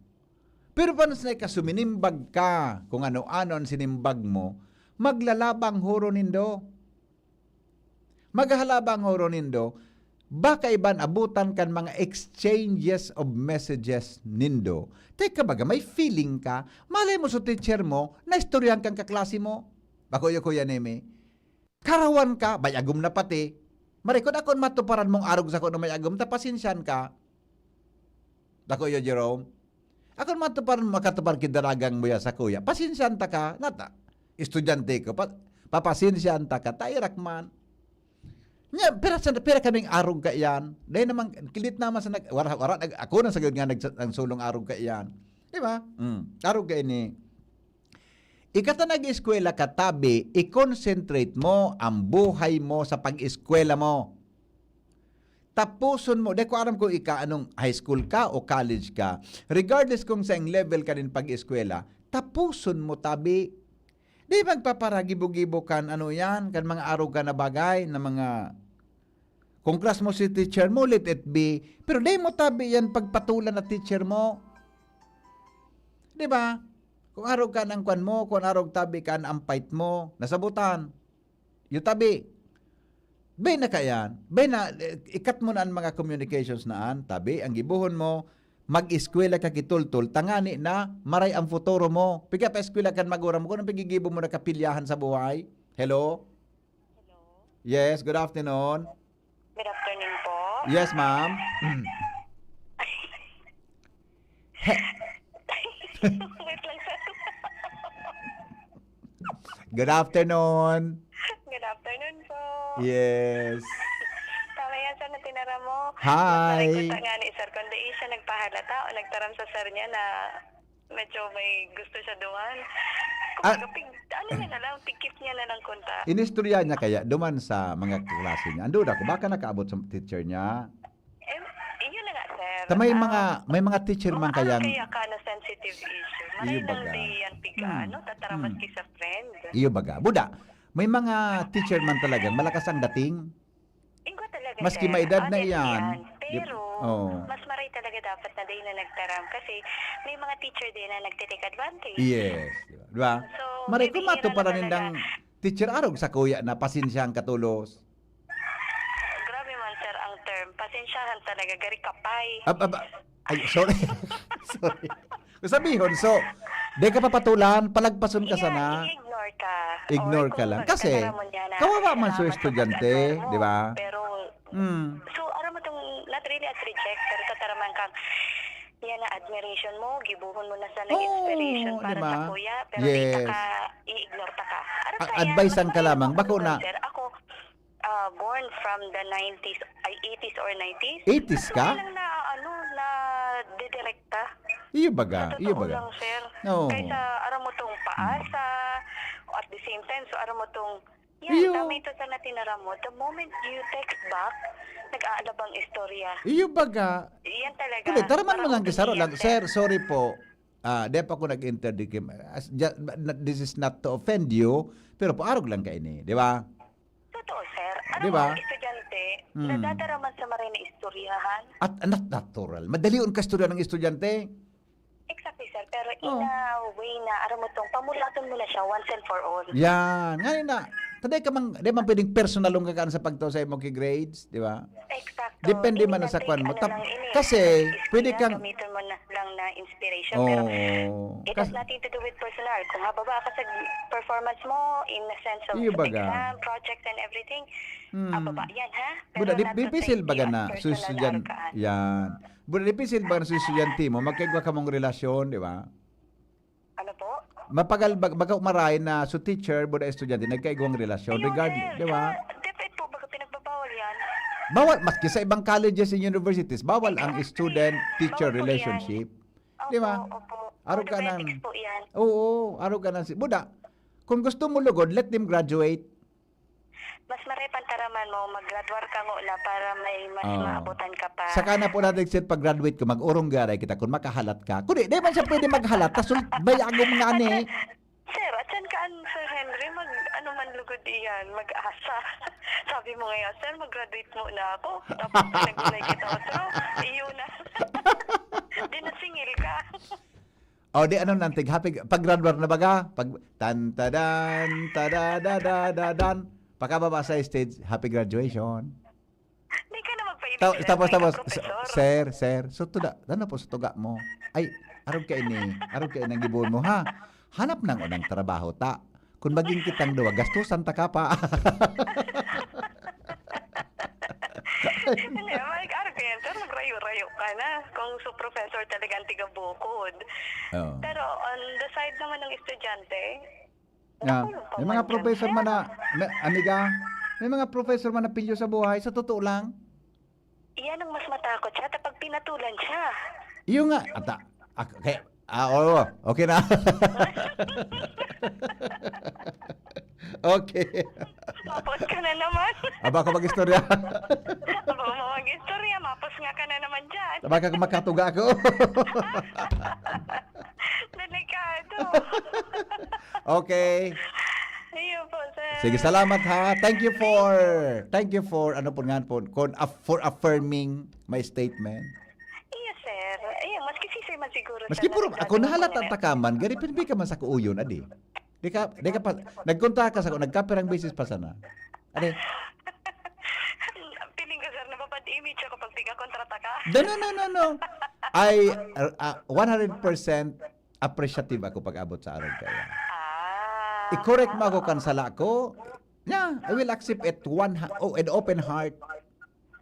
Pero paano sa ka suminimbag ka kung ano-ano ang sinimbag mo, maglalabang huro nindo. Maghahalabang huro nindo, baka iban abutan kan mga exchanges of messages nindo. Teka baga, may feeling ka, malay mo sa teacher mo, naistoryahan kang kaklase mo. Bako iyo, Kuya Neme. Karawan ka, may agom na pati. Marikod, akon matuparan mong arog sako na may agom, ta pasensyan ka. Dako iyo, Jerome. Akon matuparan, makatupar ki daragang mo ya sa kuya. Pasensyan ta ka, nata. Estudyante ko, pa, papasensyan ta ka, ta irak man. Nya, pira sa, pira kaming arog ka iyan. Dahil naman, kilit naman sa nag-, wara, wara, nag-, ako na sa nga nag-, nagsulong arog ka iyan. Di ba? Mm. Arog ka ini. Ika ta nag-eskwela ka, tabi, i-concentrate mo ang buhay mo sa pag-eskwela mo. Tapuson mo, di ko aram kung ika anong high school ka o college ka. Regardless kung saang level ka nin pag-eskwela, tapuson mo, tabi. Di magpaparagibo-gibo kan ano yan, kan mga arog ka na bagay, na mga, kung crush mo si teacher mo, let it be. Pero di mo tabi yan pagpatulan na teacher mo. Di ba? Kung arog ka ng kwan mo, kung arog tabi ka ng ampait mo, nasabutan. Yung tabi. Bay na ka yan. Bay na, eh, ikat mo na ang mga communications na an. Tabi, ang gibohon mo, mag-eskwela ka kitultol, tangani na, maray ang futuro mo. Piga pa eskwela kan magura mo, kung anong pigigibo mo na kapilyahan sa buhay. Hello? Hello? Yes, good afternoon. Good afternoon po. Yes, ma'am. Wait lang, sir. Good afternoon. Good afternoon po. Yes. Tama yan, sir, na tinaram mo. Hi. Nasabi ko sa nga ni sir, kung di siya nagpahalata o nagtaram sa sir niya na medyo may gusto siya duman. Ah. Kumbaga, pig, ano niya na lang, pigkit niya na lang kunta. Inistorya niya kaya duman sa mga kaklase niya. Ando ako, baka nakaabot sa teacher niya. Eh, yun na nga, sir. Ta may Ah, mga may mga teacher man mga kayang ano kaya ka na sensitive issue? Iyo Maray nang baga. di yan piga, Hmm. ano, tataramas Hmm. ki sa friend. Iyo baga. Buda, may mga teacher man talagang malakas ang dating. Ingko talaga, Maski sir. may edad na Honest iyan, yan. di- Pero, Oo. mas maray talaga dapat na di na nagtaram kasi may mga teacher din na nagtitake advantage. Yes. Di ba? Di ba? So, Maray, kung bibihira na matuparan talaga. Nindang teacher, arog sa kuya na pasensyahan ka tolos. Grabe man, sir, ang term. Pasensyahan talaga, gari kapay. Ab, ab, ay, sorry. Sorry. Sabihon, so, di ka papatulan, palagpason ka Yeah, sana. i-ignore ka. Ignore Or ka lang. kung Kasi, magkataramon niya na, kawawa man sa salamat sa estudyante, pag-admire mo. Di ba? Pero, Mm. So, aram mo tong, not really as reject, pero tataraman kang, yan na admiration mo, gibohon mo na sana Oo, inspiration di para ba? sa kuya, pero Yes. di ta ka i-ignore ta ka. Aram A- kaya, advice mas ang marami kalamang, mga bako na. Sir, ako, ah, born from the nineties, ay, eighties or nineties. Eighties ka? Kaya lang na, ano, na didirekta. Iyo baga, Sa iyo totoo baga. lang, sir. Oo. Kaysa aram mo tong paasa, at the same time, so aram mo tong, yan, Iyo. Tama ito sa natinaram mo. The moment you text back, nag-aalabang istorya. Iyo baga. Yan talaga. Kundi, taraman mo Parang lang gisaro lang. umiiyak, Sir, sorry po. Ah, di pa ako nag-enter di kim-, as, ja-, na- this is not to offend you, pero paarog lang ka ini, di ba? Totoo, sir. Ano Di ba? Mga estudyante, Hmm. nadadaraman sa maray na istoryahan. At, at natural. Madalion ka istorya ng estudyante. Exactly, sir. Pero in Oh. a way na, aram mo tong, pamulaton mo na siya once and for all. Yan. Ngayon na, taday ka mang, di man pwedeng personal lang kakaan sa pagtao sa imo ki grades, di ba? Exacto. Depende man Hindi sa natin kwan mo. ano Tap-, lang ini, kasi, istorya, pwede kang gamitin mo na lang na inspiration. Pero Oo. it has Kas- nothing to do with personal. Kung hababa ka sa performance mo, in the sense of Iyo baga. exam, projects, and everything, Hmm. hababa yan, ha? Pero Buda, di, not di to pisil take baga you na as su personal estudyante. na arkaan. Yan. Buda, di pisil baga na su estudyante mo, magkaigwa kamong relasyon, di ba? Ano po? Mapagal bag-, bagaw maray na su teacher, buda estudyante, nagkaigwang relasyon, Ayun, regard, sir. di ba? Sa DepEd po, baga pinagbabawal yan. Bawal, maski sa ibang colleges and universities, bawal ang Exactly. student-teacher Bawal po relationship. Yan. Di ba? Opo, opo. Arog ka Automatic nang- po yan. Oo, arog ka nang si-, buda, kung gusto mo lugod, let them graduate. Mas maray pantaraman mo, mag-graduar ka nguna para may mas Oo. maabutan ka pa. Saka na po natin, sir, pag-graduate ko, mag-urong garay kita kung makahalat ka. Kundi, di man siya pwede maghalat, tas sul-, bayagom nga ni. Sir, at saan ka an, Sir Henry, mag, ano man lugod iyan, mag-asa. Sabi mo ngayon, "Sir, mag-graduate muna ako." Tapos pinag-inay kita, "O, sir, iyo na." Di na singil ka. O, di ano nantig, happy, pag-graduar na baga, pag, tan, tadan, tada, da, da, da, dan, pakababa sa stage, happy graduation. Di ka na magpaibig, Ta- sir. tapos, May tapos, professor. sir, sir, so tuda, ano po sa tuga mo? Ay, arog ka ini, arog ka ini ang gibohon mo, ha? Hanap ng unang trabaho ta. Kung maging kitang duwa, gastusan ta ka pa. Hindi, mag-, ano ka yan, sir? Magrayo-rayo ka na. Kung su professor talaga ang tigabukod. Oo. Pero on the side naman ng estudyante, Ah, nakulong pa may man mga dyan, professor sir. man na, may, amiga, may mga professor man na pilyo sa buhay, sa totoo lang. Iyan ang mas matakot siya kapag pinatulan siya. Iyo nga, ata, ak-, kaya, ah, oo, okay na. Okay. Mapos ka na naman. Aba ako mag-istorya. Aba mo mag-istorya, mapos nga ka na naman dyan. Baka makatuga ako. Delikado. Okay. Ayun po, sir. Sige, salamat ha. Thank you for, thank you for, ano po nga po, kon-, af-, for affirming my statement. Yes, sir. Ayun, maski si sir man siguro, Maski sir, puro, na ako nahalata nagsabi ta ka man, gari, pero di ka man sa kuuyon, adi. Di ka, di ka pa, nagkontra ka sa ako, nagkapirang beses pa sana. Adi, Feeling ko, sir, nababad image ako pag pigakontrata ka. No, no, no, no, no. I, uh, uh, one hundred percent appreciative ako pag-abot sa arog kaya. Ah. I-correct mo ako kan sala ko. Yeah, I will accept it one ha-, oh, an open heart.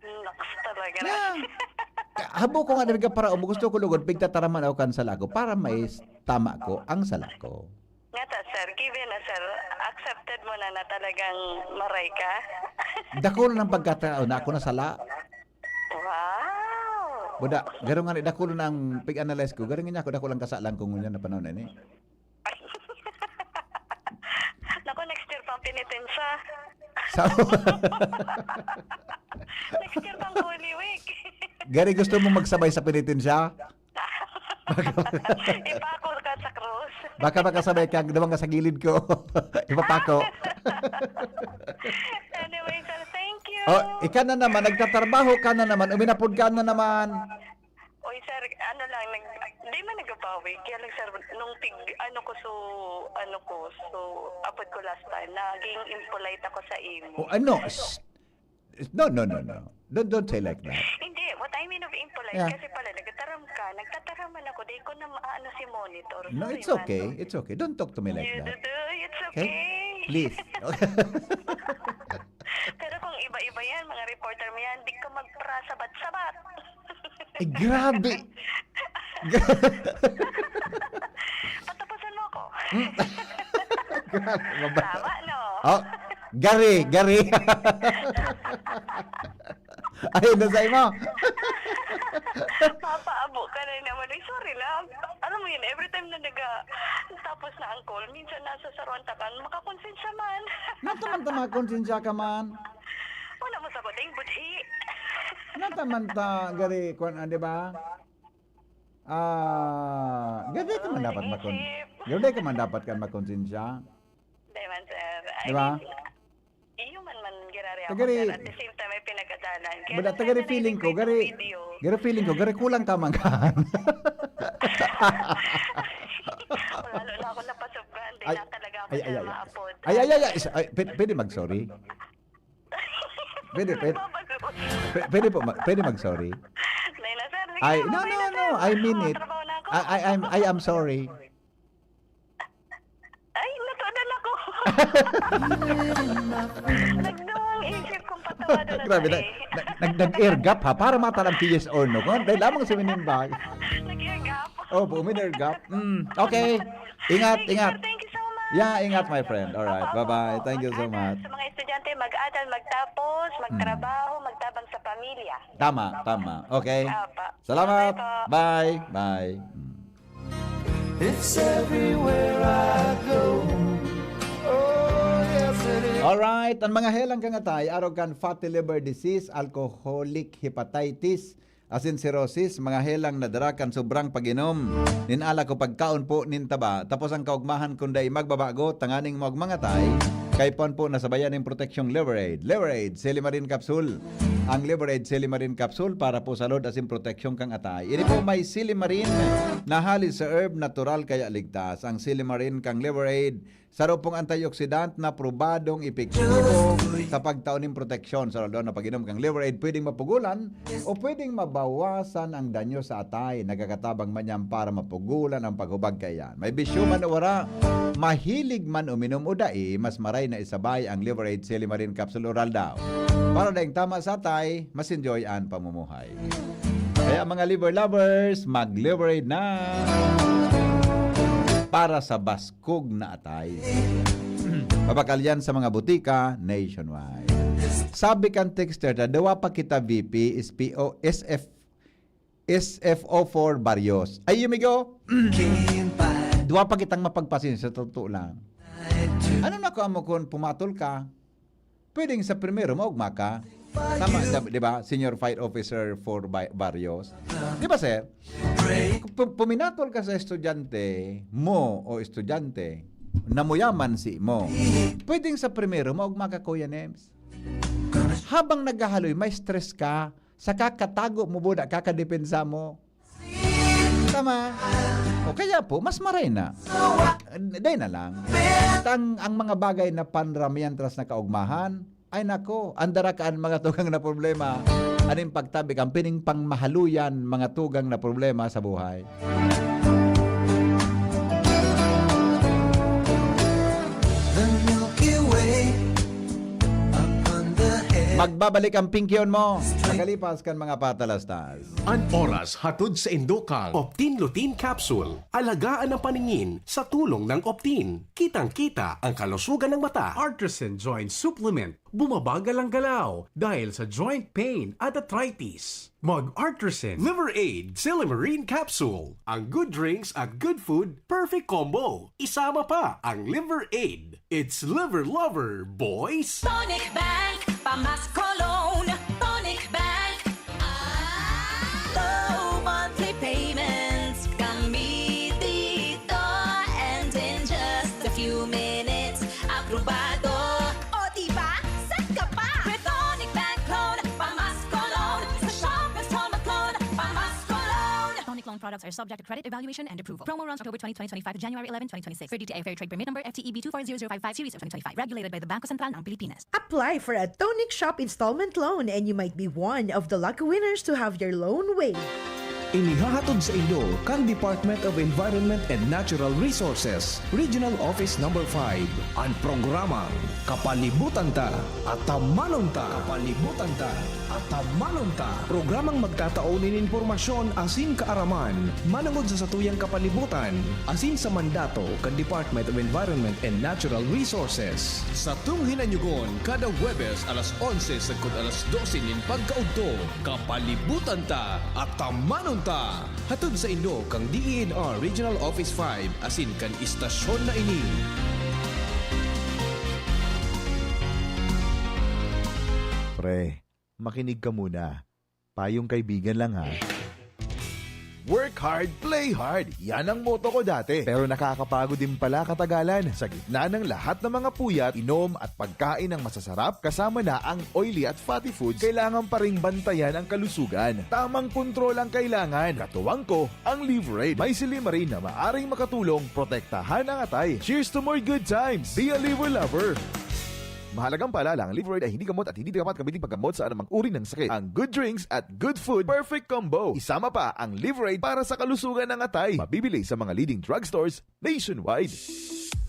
Naks talaga. Yeah. Habo ko nga nagpaparaom, gusto ko lugod, pigtataraman ako kan sala ko para may s-, tama ko ang sala ko. Ngata, sir, given na, sir, accepted mo na na talagang maray ka? Dakul ng pagkataon na ako nasala. Wow! Buda, garo nga ni dakul na ang pig-analyze ko, garo nga niya ako dakul ang kasalan ko ngunyan na panahon na ini. Naku, next year pang penitensya. Sa- Next year pang Holy Week. Gari, gusto mo magsabay sa penitensya? Ipako ka sa krus. Baka makasabay ka, duman ka sa gilid ko. Ipapako. Anyway, sir, thank you. Oh, ika na naman, nagtatrabaho ka na naman, uminapod ka na naman. Oy, sir, ano lang, nag-, di man nagbabawi. Kaya lang, sir, nung tig-, ano ko, so, ano ko, so, apod ko last time, naging impolite ako sa imo. O ano? S-, s-, no, no, no, no. Don't, don't say like that. Hindi, what I mean of impolite, Yeah. kasi pala, nagtataram ka, nagtataraman ako, di ko na maano si monitor. No, Sorry, it's man. okay. It's okay. Don't talk to me like You that. do, do, it's Okay? okay. Please. Pero kung iba-iba yan, mga reporter mo yan, di ka magparasabat-sabat. Ay, grabe. Patapusan mo ako. Hmm. Grabe, mabait. Tama, no? Oh, gari, gari. Ay, nasay mo. Papaabo ka na naman. Ay, sorry lang. Alam mo yun, every time na naga-, tapos na ang call, minsan nasasaruan ta kan, makakonsensya man. Nataman ta makonsensya ka man. Wala mo sa kuting budhi. Nataman ta, gari, kwan, ah, di ba? Ah, gari ka man Oo, dapat makon-, naisip. gari ka man dapat kan makonsensya. Di man, sir. I Di ba? mean, iyo man man girari ako, Tagari- sir. At the same time, may pinagkadanan. Kaya Bala, lang, tagari sir, feeling ko, narinig gari, yung video. gari feeling ko, gari kulang ka man kan. Lalo na ako napasubran. Di Ay, na talaga ako, ay, ay, sir, ay, ay. maapod. Ay, ay, ay, ay, isa-, ay, pwede, pwede mag-sorry? Pwede, pwede. Nagbabago. Pwe-, pwede po ma-, pwede mag-sorry? Nay na, sir. Sige Ay, na, no, okay no, na, no. sir. I mean Oo, it. trabaho na ako. I, I, I'm, I am sorry. Ay, natudan ako. Nagdawang isip kong patawadan na Grabe, tayo na, eh. na, nag-, nag-air gap, ha? Para matalang P S O, no? Kung dahil lamang sa minimbag. Nag-air gap. Oh, po, umin-air gap. Mm, okay. Ingat, Thank you, ingat. sir. Thank you so much. Yeah, ingat, my friend. All right. Opo, Bye-bye. opo. Thank you so Mag-aral much. sa mga estudyante, mag-aral, magtapos, Mm. magtrabaho, magtabang sa pamilya. Tama, tama. Okay. Opo. Salamat. Bye-bye po. Bye. Bye. Mm. It's everywhere I go. Oh, yes, it is. Alright, ang mga helang kang atay, arog kan fatty liver disease, alcoholic hepatitis, asin cirrhosis, mga helang na dara kan sobrang pag-inom nin alak o pagkaon po nin taba, tapos ang kaugmahan kun dai magbabago, tanganing maogma ang atay, kaipuhan po na sabayan nin proteksyong Liver Aid. Liver Aid, Silimarin Capsule. Ang Liver Aid Silimarin Capsule para po sa load asin proteksyon kang atay. Ini po may silimarin na hali sa herb, natural kaya ligtas. Ang silimarin kang Liver Aid, saro pong antioxidant na probadong epektibo sa pagtao nin proteksyon. Sa lalo na pag-inom kang Liver Aid, pwedeng mapugulan o pwedeng mabawasan ang danyo sa atay. Nagkakatabang man yan para mapugulan ang paghubag kaiyan. May bisyo man o wara, mahilig man uminom o dai, mas maray na isabay ang Liver Aid Silimarin Capsule Oral daw. Para daing tama sa atay, mas enjoy an pamumuhay. Kaya mga liver lovers, mag-Liver Aid na! Para sa baskog na atay. Mabakal yan sa mga butika nationwide. Sabi kan texter na, "Dawa pa kita V P, S P O, S F, S F O four Barrios." Ay, yumigo! Duwa pa kitang mapagpasensya, sa totoo lang. Ano na ko amo kun pumatol ka? Pwedeng sa primero, maugma ka. Tama, di, di ba? Senior Fire Officer for Ba-, Barrios. Di ba, sir? Pu-, puminatol ka sa estudyante mo o estudyante, namuyaman si mo. Pwedeng sa primero, maugma ka, Kuya Nems. Habang naghahaloy, may stress ka, sa kakatago mo, buda, kakadepensa mo. Tama. O kaya po, mas maray na. Dai na lang. Tang, ang mga bagay na panramihan tras na kaugmahan, ay nako, andara ka an mga tugang na problema. Aning pagtabi kan pining pangmahaluyan mga tugang na problema sa buhay. The Milky Way, upon the head. Pagbabalik ang pingkion mo. Makalipas kan mga patalastas. An oras hatod sa indokang Optin Lutein Capsule. Alagaan ang paningin sa tulong ng Optin. Kitang-kita ang kalusugan ng mata. Artisan Joint Supplement. Bumabagal ang galaw dahil sa joint pain at arthritis. Mag-Artisan Liver Aid Silymarin Capsule. Ang good drinks at good food, perfect combo. Isama pa ang Liver Aid. It's Liver Lover, boys! Tonic Bank, pamasko loan. Tonic Bank. Low monthly payments. Kami dito. And in just a few minutes, aprobado. O diba? Saan ka pa? With Tonic Bank Loan, pamasko loan. Sa Shoppers Home Loan, pamasko loan. Tonic loan products are subject to credit evaluation and approval. Promo runs October twenty, twenty twenty-five to January eleven, twenty twenty-six. Per D T I Fair Trade Permit Number F T E B two four zero zero five five series of twenty twenty-five. Regulated by the Bangko Sentral ng Pilipinas. Apply for a Tonic Shop installment loan and you might be one of the lucky winners to have your loan waived. Inihahatod sa inyo kan Department of Environment and Natural Resources, Regional Office Number five, an programang Kapalibutan Ta, Atamanon Ta. Kapalibutan Ta, Atamanon Ta. Programang magtatao nin impormasyon asin kaaraman manongod sa satuyang kapalibutan asin sa mandato kan Department of Environment and Natural Resources. Satong hinanyogon kada Huwebes alas onse sagkod alas dose nin pagkaudto. Kapalibutan Ta, Atamanon Ta. Hatod sa inyo kan D E N R Regional Office five asin kan istasyon na ini. Pre, makinig ka muna. Payong kaibigan lang, ha. Work hard, play hard. Yan ang motto ko dati. Pero nakakapagod din pala katagalan. Sa gitna ng lahat ng mga puyat, inom at pagkain ng masasarap, kasama na ang oily at fatty foods, kailangan pa ring bantayan ang kalusugan. Tamang kontrol ang kailangan. Katuwang ko, ang Liver Aid. May silymarin na maaring makatulong protektahan ang atay. Cheers to more good times! Be a Liver Lover! Mahalagang paalala, ang Liver Aid ay hindi gamot at hindi dapat gamitin paggamot sa anumang uri ng sakit. Ang good drinks at good food, perfect combo. Isama pa ang Liver Aid para sa kalusugan ng atay. Mabibili sa mga leading drugstores nationwide.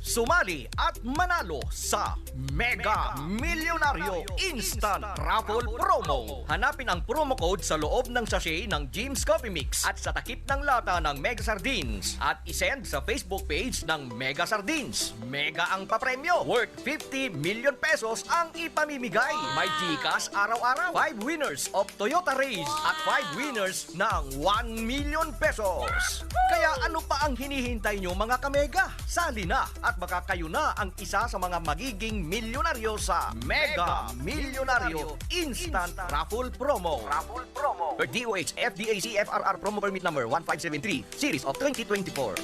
Sumali at manalo sa Mega Milyonaryo Instant Raffle Promo. Hanapin ang promo code sa loob ng sachet ng Jim's Coffee Mix at sa takip ng lata ng Mega Sardines at isend sa Facebook page ng Mega Sardines. Mega ang papremyo, worth fifty million pesos ang ipamimigay. May GCash araw-araw, five winners of Toyota Raize at five winners ng one million pesos. Kaya ano pa ang hinihintay nyo, mga kamega? Sali na at baka kayo na ang isa sa mga magiging milyonaryo sa Mega Milyonaryo Instant Raffle Promo. Raffle Promo. Per D O H F D A C F R R Promo Permit Number one five seven three, Series of twenty twenty-four.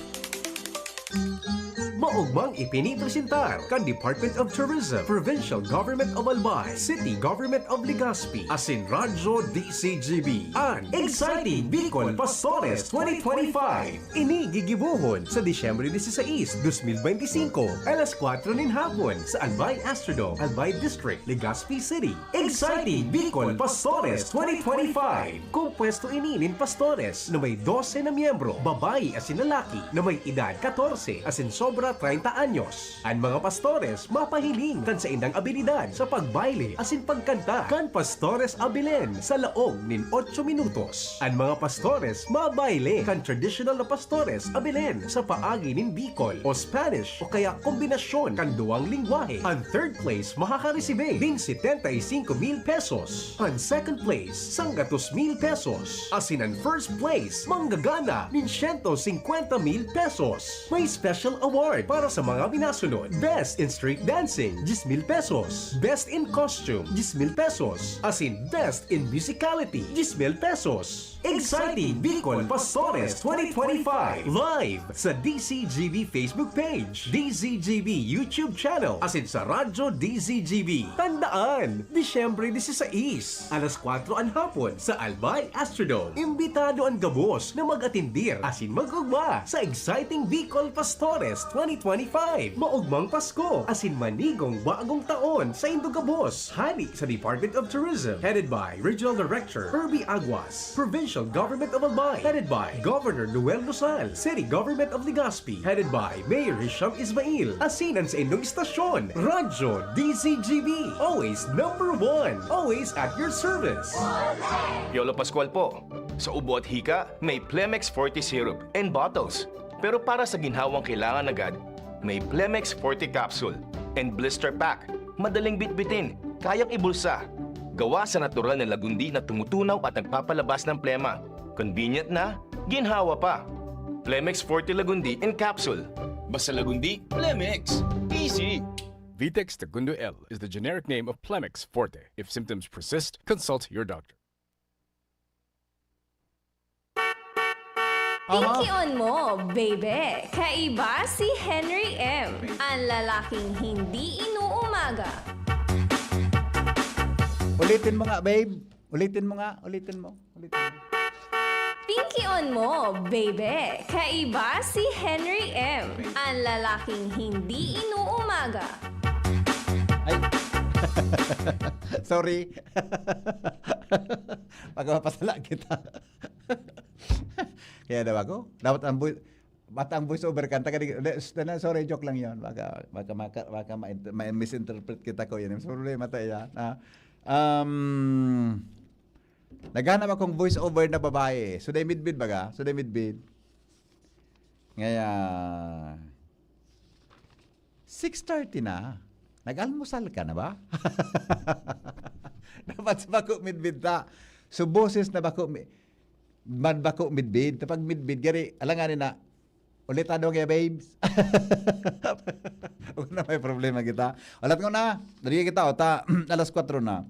Maogmang ipinipresentar kan Department of Tourism, Provincial Government of Albay, City Government of Legazpi, asin Radyo D C G B, an Exciting Bicol Pastores twenty twenty-five. Ini gigibohon sa Disyembre dieciséis, dos mil beintisinko, alas kwatro nin hapon sa Albay Astrodome, Albay District, Legazpi City. Exciting Bicol Pastores twenty twenty-five. Kompuesto ini nin pastores na may dose na miyembro, babayi asin lalaki na may edad katorse asin sobra treinta anyos. An mga pastores mapahiling kan saindang abilidad sa pagbayle asin pagkanta kan Pastores Abilen sa laog nin otso minutos. An mga pastores mabayle kan tradisyonal na Pastores Abilen sa paagi nin Bicol o Spanish o kaya kombinasyon kan duwang lengwahe. An third place makakaresibe nin setenta y cinco mil pesos. An second place, sanggatos mil pesos. Asin an first place, manggagana nin siyento singkwenta mil pesos. May special award para sa mga minasunod. Best in Street Dancing, diyes mil pesos. Best in Costume, diyes mil pesos. Asin Best in Musicality, diyes mil pesos. Exciting Bicol Pastores twenty twenty-five, live sa D C G B Facebook page, D C G B YouTube channel, asin sa Radyo D C G B. Tandaan, Disyembre dieciséis, alas kwatro an hapon sa Albay Astrodome. Imbitado an gabos na mag-atendir asin mag-ugma sa Exciting Bicol Pastores twenty twenty-five. Maugmang Pasko, asin manigong bagong taon saindo gabos. Hali sa Department of Tourism, headed by Regional Director Herbie Aguas. Provincial Government of Albay, headed by Governor Noel Rosal. City Government of Legazpi, headed by Mayor Hisham Ismail. Asin an saindong istasyon, Radyo D Z G B. Always number one. Always at your service. Piolo Pascual po. Sa ubo at hika, may Plemex Forte Syrup and bottles. Pero para sa ginhawang kailangan agad, may Plemex Forte Capsule and Blister Pack. Madaling bitbitin, kayang ibulsa. Gawa sa natural na lagundi na tumutunaw at nagpapalabas ng plema. Convenient na, ginhawa pa. Plemex Forte Lagundi in Capsule. Basta Lagundi, Plemex. Easy! Vitex Tagundo L is the generic name of Plemex Forte. If symptoms persist, consult your doctor. Aha. Pinkion mo, baby. Kaiba si Henry M, ang lalaking hindi inuumaga. Ulitin mo nga, babe. Ulitin mo nga, ulitin mo, ulitin mo. Pinkion mo, baby. Kaiba si Henry M, ang lalaking hindi inuumaga. Ay. Sorry. Pagpapasala kita. Kaya daw ako, dapat ang bu-, bata ang voice over kan, taga di-, de-, s-, na, sorry, joke lang yon. Baka, baka, baka, baka ma-, ma-, misinterpret kita ko yun. Mas problema tayo yan, ha? Um, naghanap akong voice over na babae. So, day midbid baga? So, day midbid. Ngaya, six thirty na. Nag-almusal ka na ba? Dapat sa bako midbid ta. So, boses na bako mi-, man bako midbid. Kapag midbid, gari, alanganin na, ulit ano kaya, babes? Huwag na may problema kita. Alat ko na, dali kita, o ta, alas kwatro na.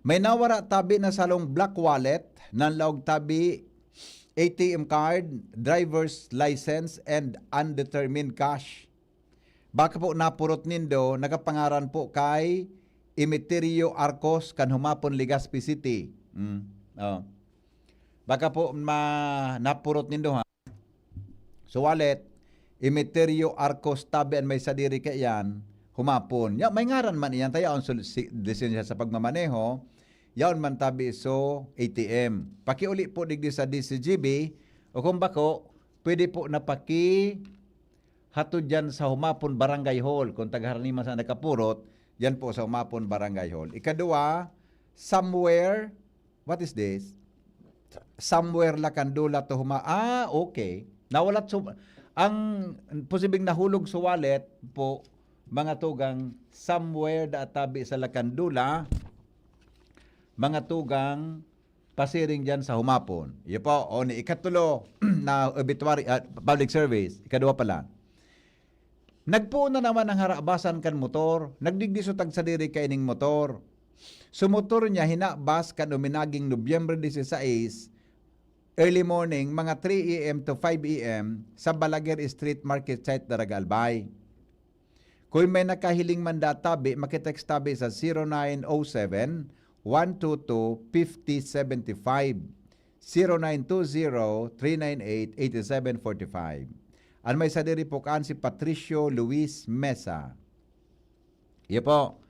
May nawara tabi na salong black wallet, nanlaog tabi, A T M card, driver's license, and undetermined cash. Baka po napurot nindo, nakapangaran po kay Emeterio Arcos kan Humapon, Legazpi City. Mm, oh. Baka po ma-, napurot nindo, ha? So, wallet, Emeterio Arcos tabi an may sadiri kaiyan, Humapon. Ya, may ngaran man iyan, ta yaon sul-, si-, lisensya sa pagmamaneho, yaon man tabi so A T M. Pakiuli po digdi sa D C G B, o kung bako, pwede po na pakihatod dyan sa Humapon Barangay Hall. Kung taga Haraniman sa nakapurot, dyan po sa Humapon Barangay Hall. Ikadua, somewhere, what is this? Somewhere Lakandula to Huma-, ah, okay. Nawalat so, ang posibleng nahulog sa wallet po, mga tugang, somewhere da tabi sa Lakandula, mga tugang, pasiring dyan sa Humapon. Iyo po, o ni ikatulo na obituary, ah, public service, ikadua pala. Nagpoon na naman ang harabasan kan motor, nagdigdi so tagsadiri kaining motor. So motor niya hinabas kan uminaging Nobyembre dieciséis, early morning, mga three A M to five A M, sa Balaguer Street Market Site, Daraga, Albay. Kung may nakahiling man da tabi, makitext tabi sa zero nine oh seven, one two two, fifty seventy-five, zero nine two zero, three nine eight, eight seven forty-five. An may sadiri po kaan si Patricio Luis Mesa. Iyo po,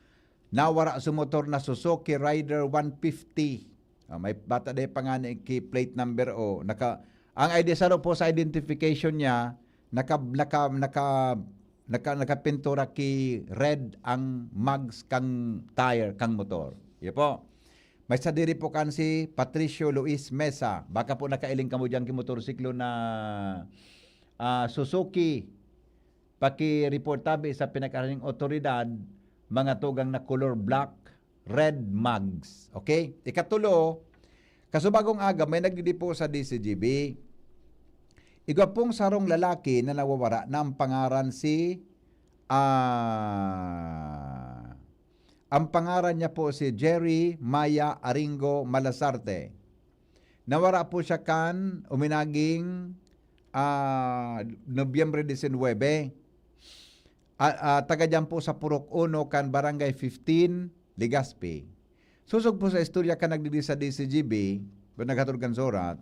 nawara sa motor na Suzuki Rider one fifty. Ah, may bata dahil pa nga ni ki plate number o naka, ang I D saro po sa identification niya, naka, naka, naka, naka, nakapintura ki red ang mugs kang tire kang motor. Iyo po. May sadiri po kan si Patricio Luis Mesa. Baka po nakailing kamo diyan ki motorsiklo na, ah, Suzuki. Paki-report tabi sa pinakaraning otoridad, mga tugang na color black, red mugs. Okay? Ikatulo, kasubagong aga, may nagdidipo sa D C G B. Igwa pong sarong lalaki na nawawara na ang pangaran si, ah, ang pangaran niya po si Jerry Maya Aringo Malasarte. Nawara po siya kan uminaging, ah, Nobyembre diecinuebe. Ah, ah, taga diyan po sa Purok Uno kan Barangay fifteen, Legazpi. Sosog po sa istorya kan nagdigdi sa D C G B, o naghatod kan surat,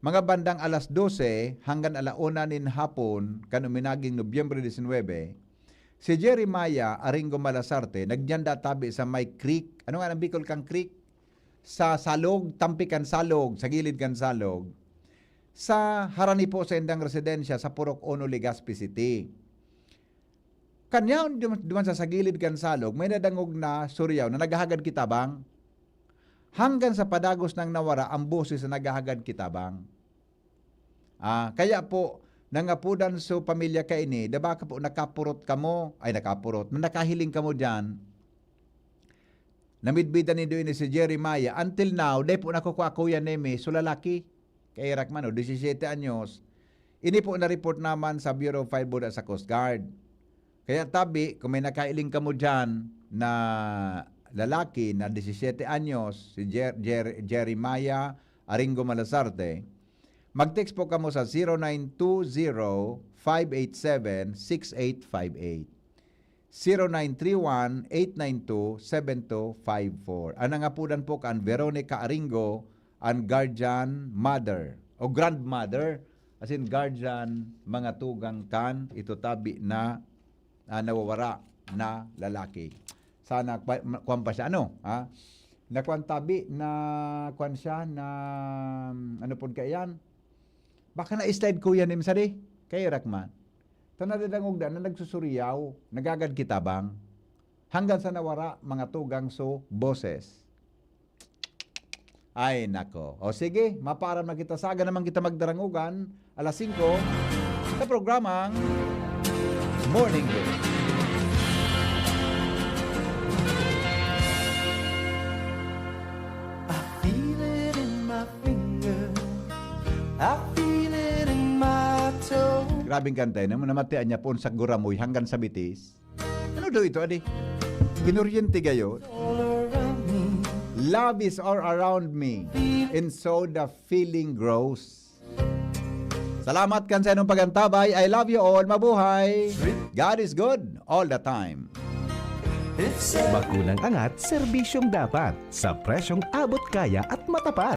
Mga bandang alas dose hanggang ala una nin hapon kan uminaging Nobyembre disinwebe, si Jeremiah Aringo Malasarte nagyanda tabi sa may creek. Ano nga ang Bicol kang creek? Sa salog, tampi kan salog, sa gilid kan salog. Sa harani po sa indang residensya sa Purok Uno, Legazpi City. Kanyaon duman, duman sa, sa gilid kan salog, may nadangog na suryaw na naghahagad kitabang. Hanggang sa padagos nang nawara ang boses na naghahagad kitabang. Ah, kaya po, nangapodan so pamilya kaini, da baka po nakapurot kamo, ay, nakapurot, na nakahiling kamo diyan, namidbidan nindo ini si Jeremiah. Until now, dai po nakukua, Kuya Neme, so lalaki. Kairak man, o, disisiete anyos. Ini po na-report naman sa Bureau of Fire Board at sa Coast Guard. Kaya tabi, kung may nakailing kamo dyan na lalaki na disisiete anyos, si Jer-, Jer-, Jeremiah Aringo Malasarte, mag-text po kamo sa zero nine two zero, five eight seven, six eight five eight. Zero nine three one, eight nine two, seven two five four. Ang nangapodan po kan Veronica Aringo, an guardian mother o grandmother, as in guardian, mga tugang kan ito tabi na, ah, nawawara na lalaki. Sana kwa-, ma-, kwan pa siya, ano, ha? Na kwan tabi, na kwan siya, na, ano pon kaiyan? Baka na-slide, Kuya Nim, sari? Kairak man. Ta nadadangog na, na nagsusuriyaw, nagagad kitabang. Hanggang sa nawara, mga tugang so boses. Ay, nako. O sige, mapaaram na kita. Sa aga naman kita magdarangugan, alas singko, sa programang Morning Break. I feel it in my finger. I feel it in my toe. Grabing kanta yun. Namatian niya poon sa Guramoy hanggang sa Bitis. Ano daw ito, adi? Kinuryente gayo. All around me. Love is all around me. And so the feeling grows. Salamat kan sa inyong pagantabay. I love you all. Mabuhay. God is good all the time. It's a Bakunang angat, serbisyong dapat, sa presyong abot kaya at matapat.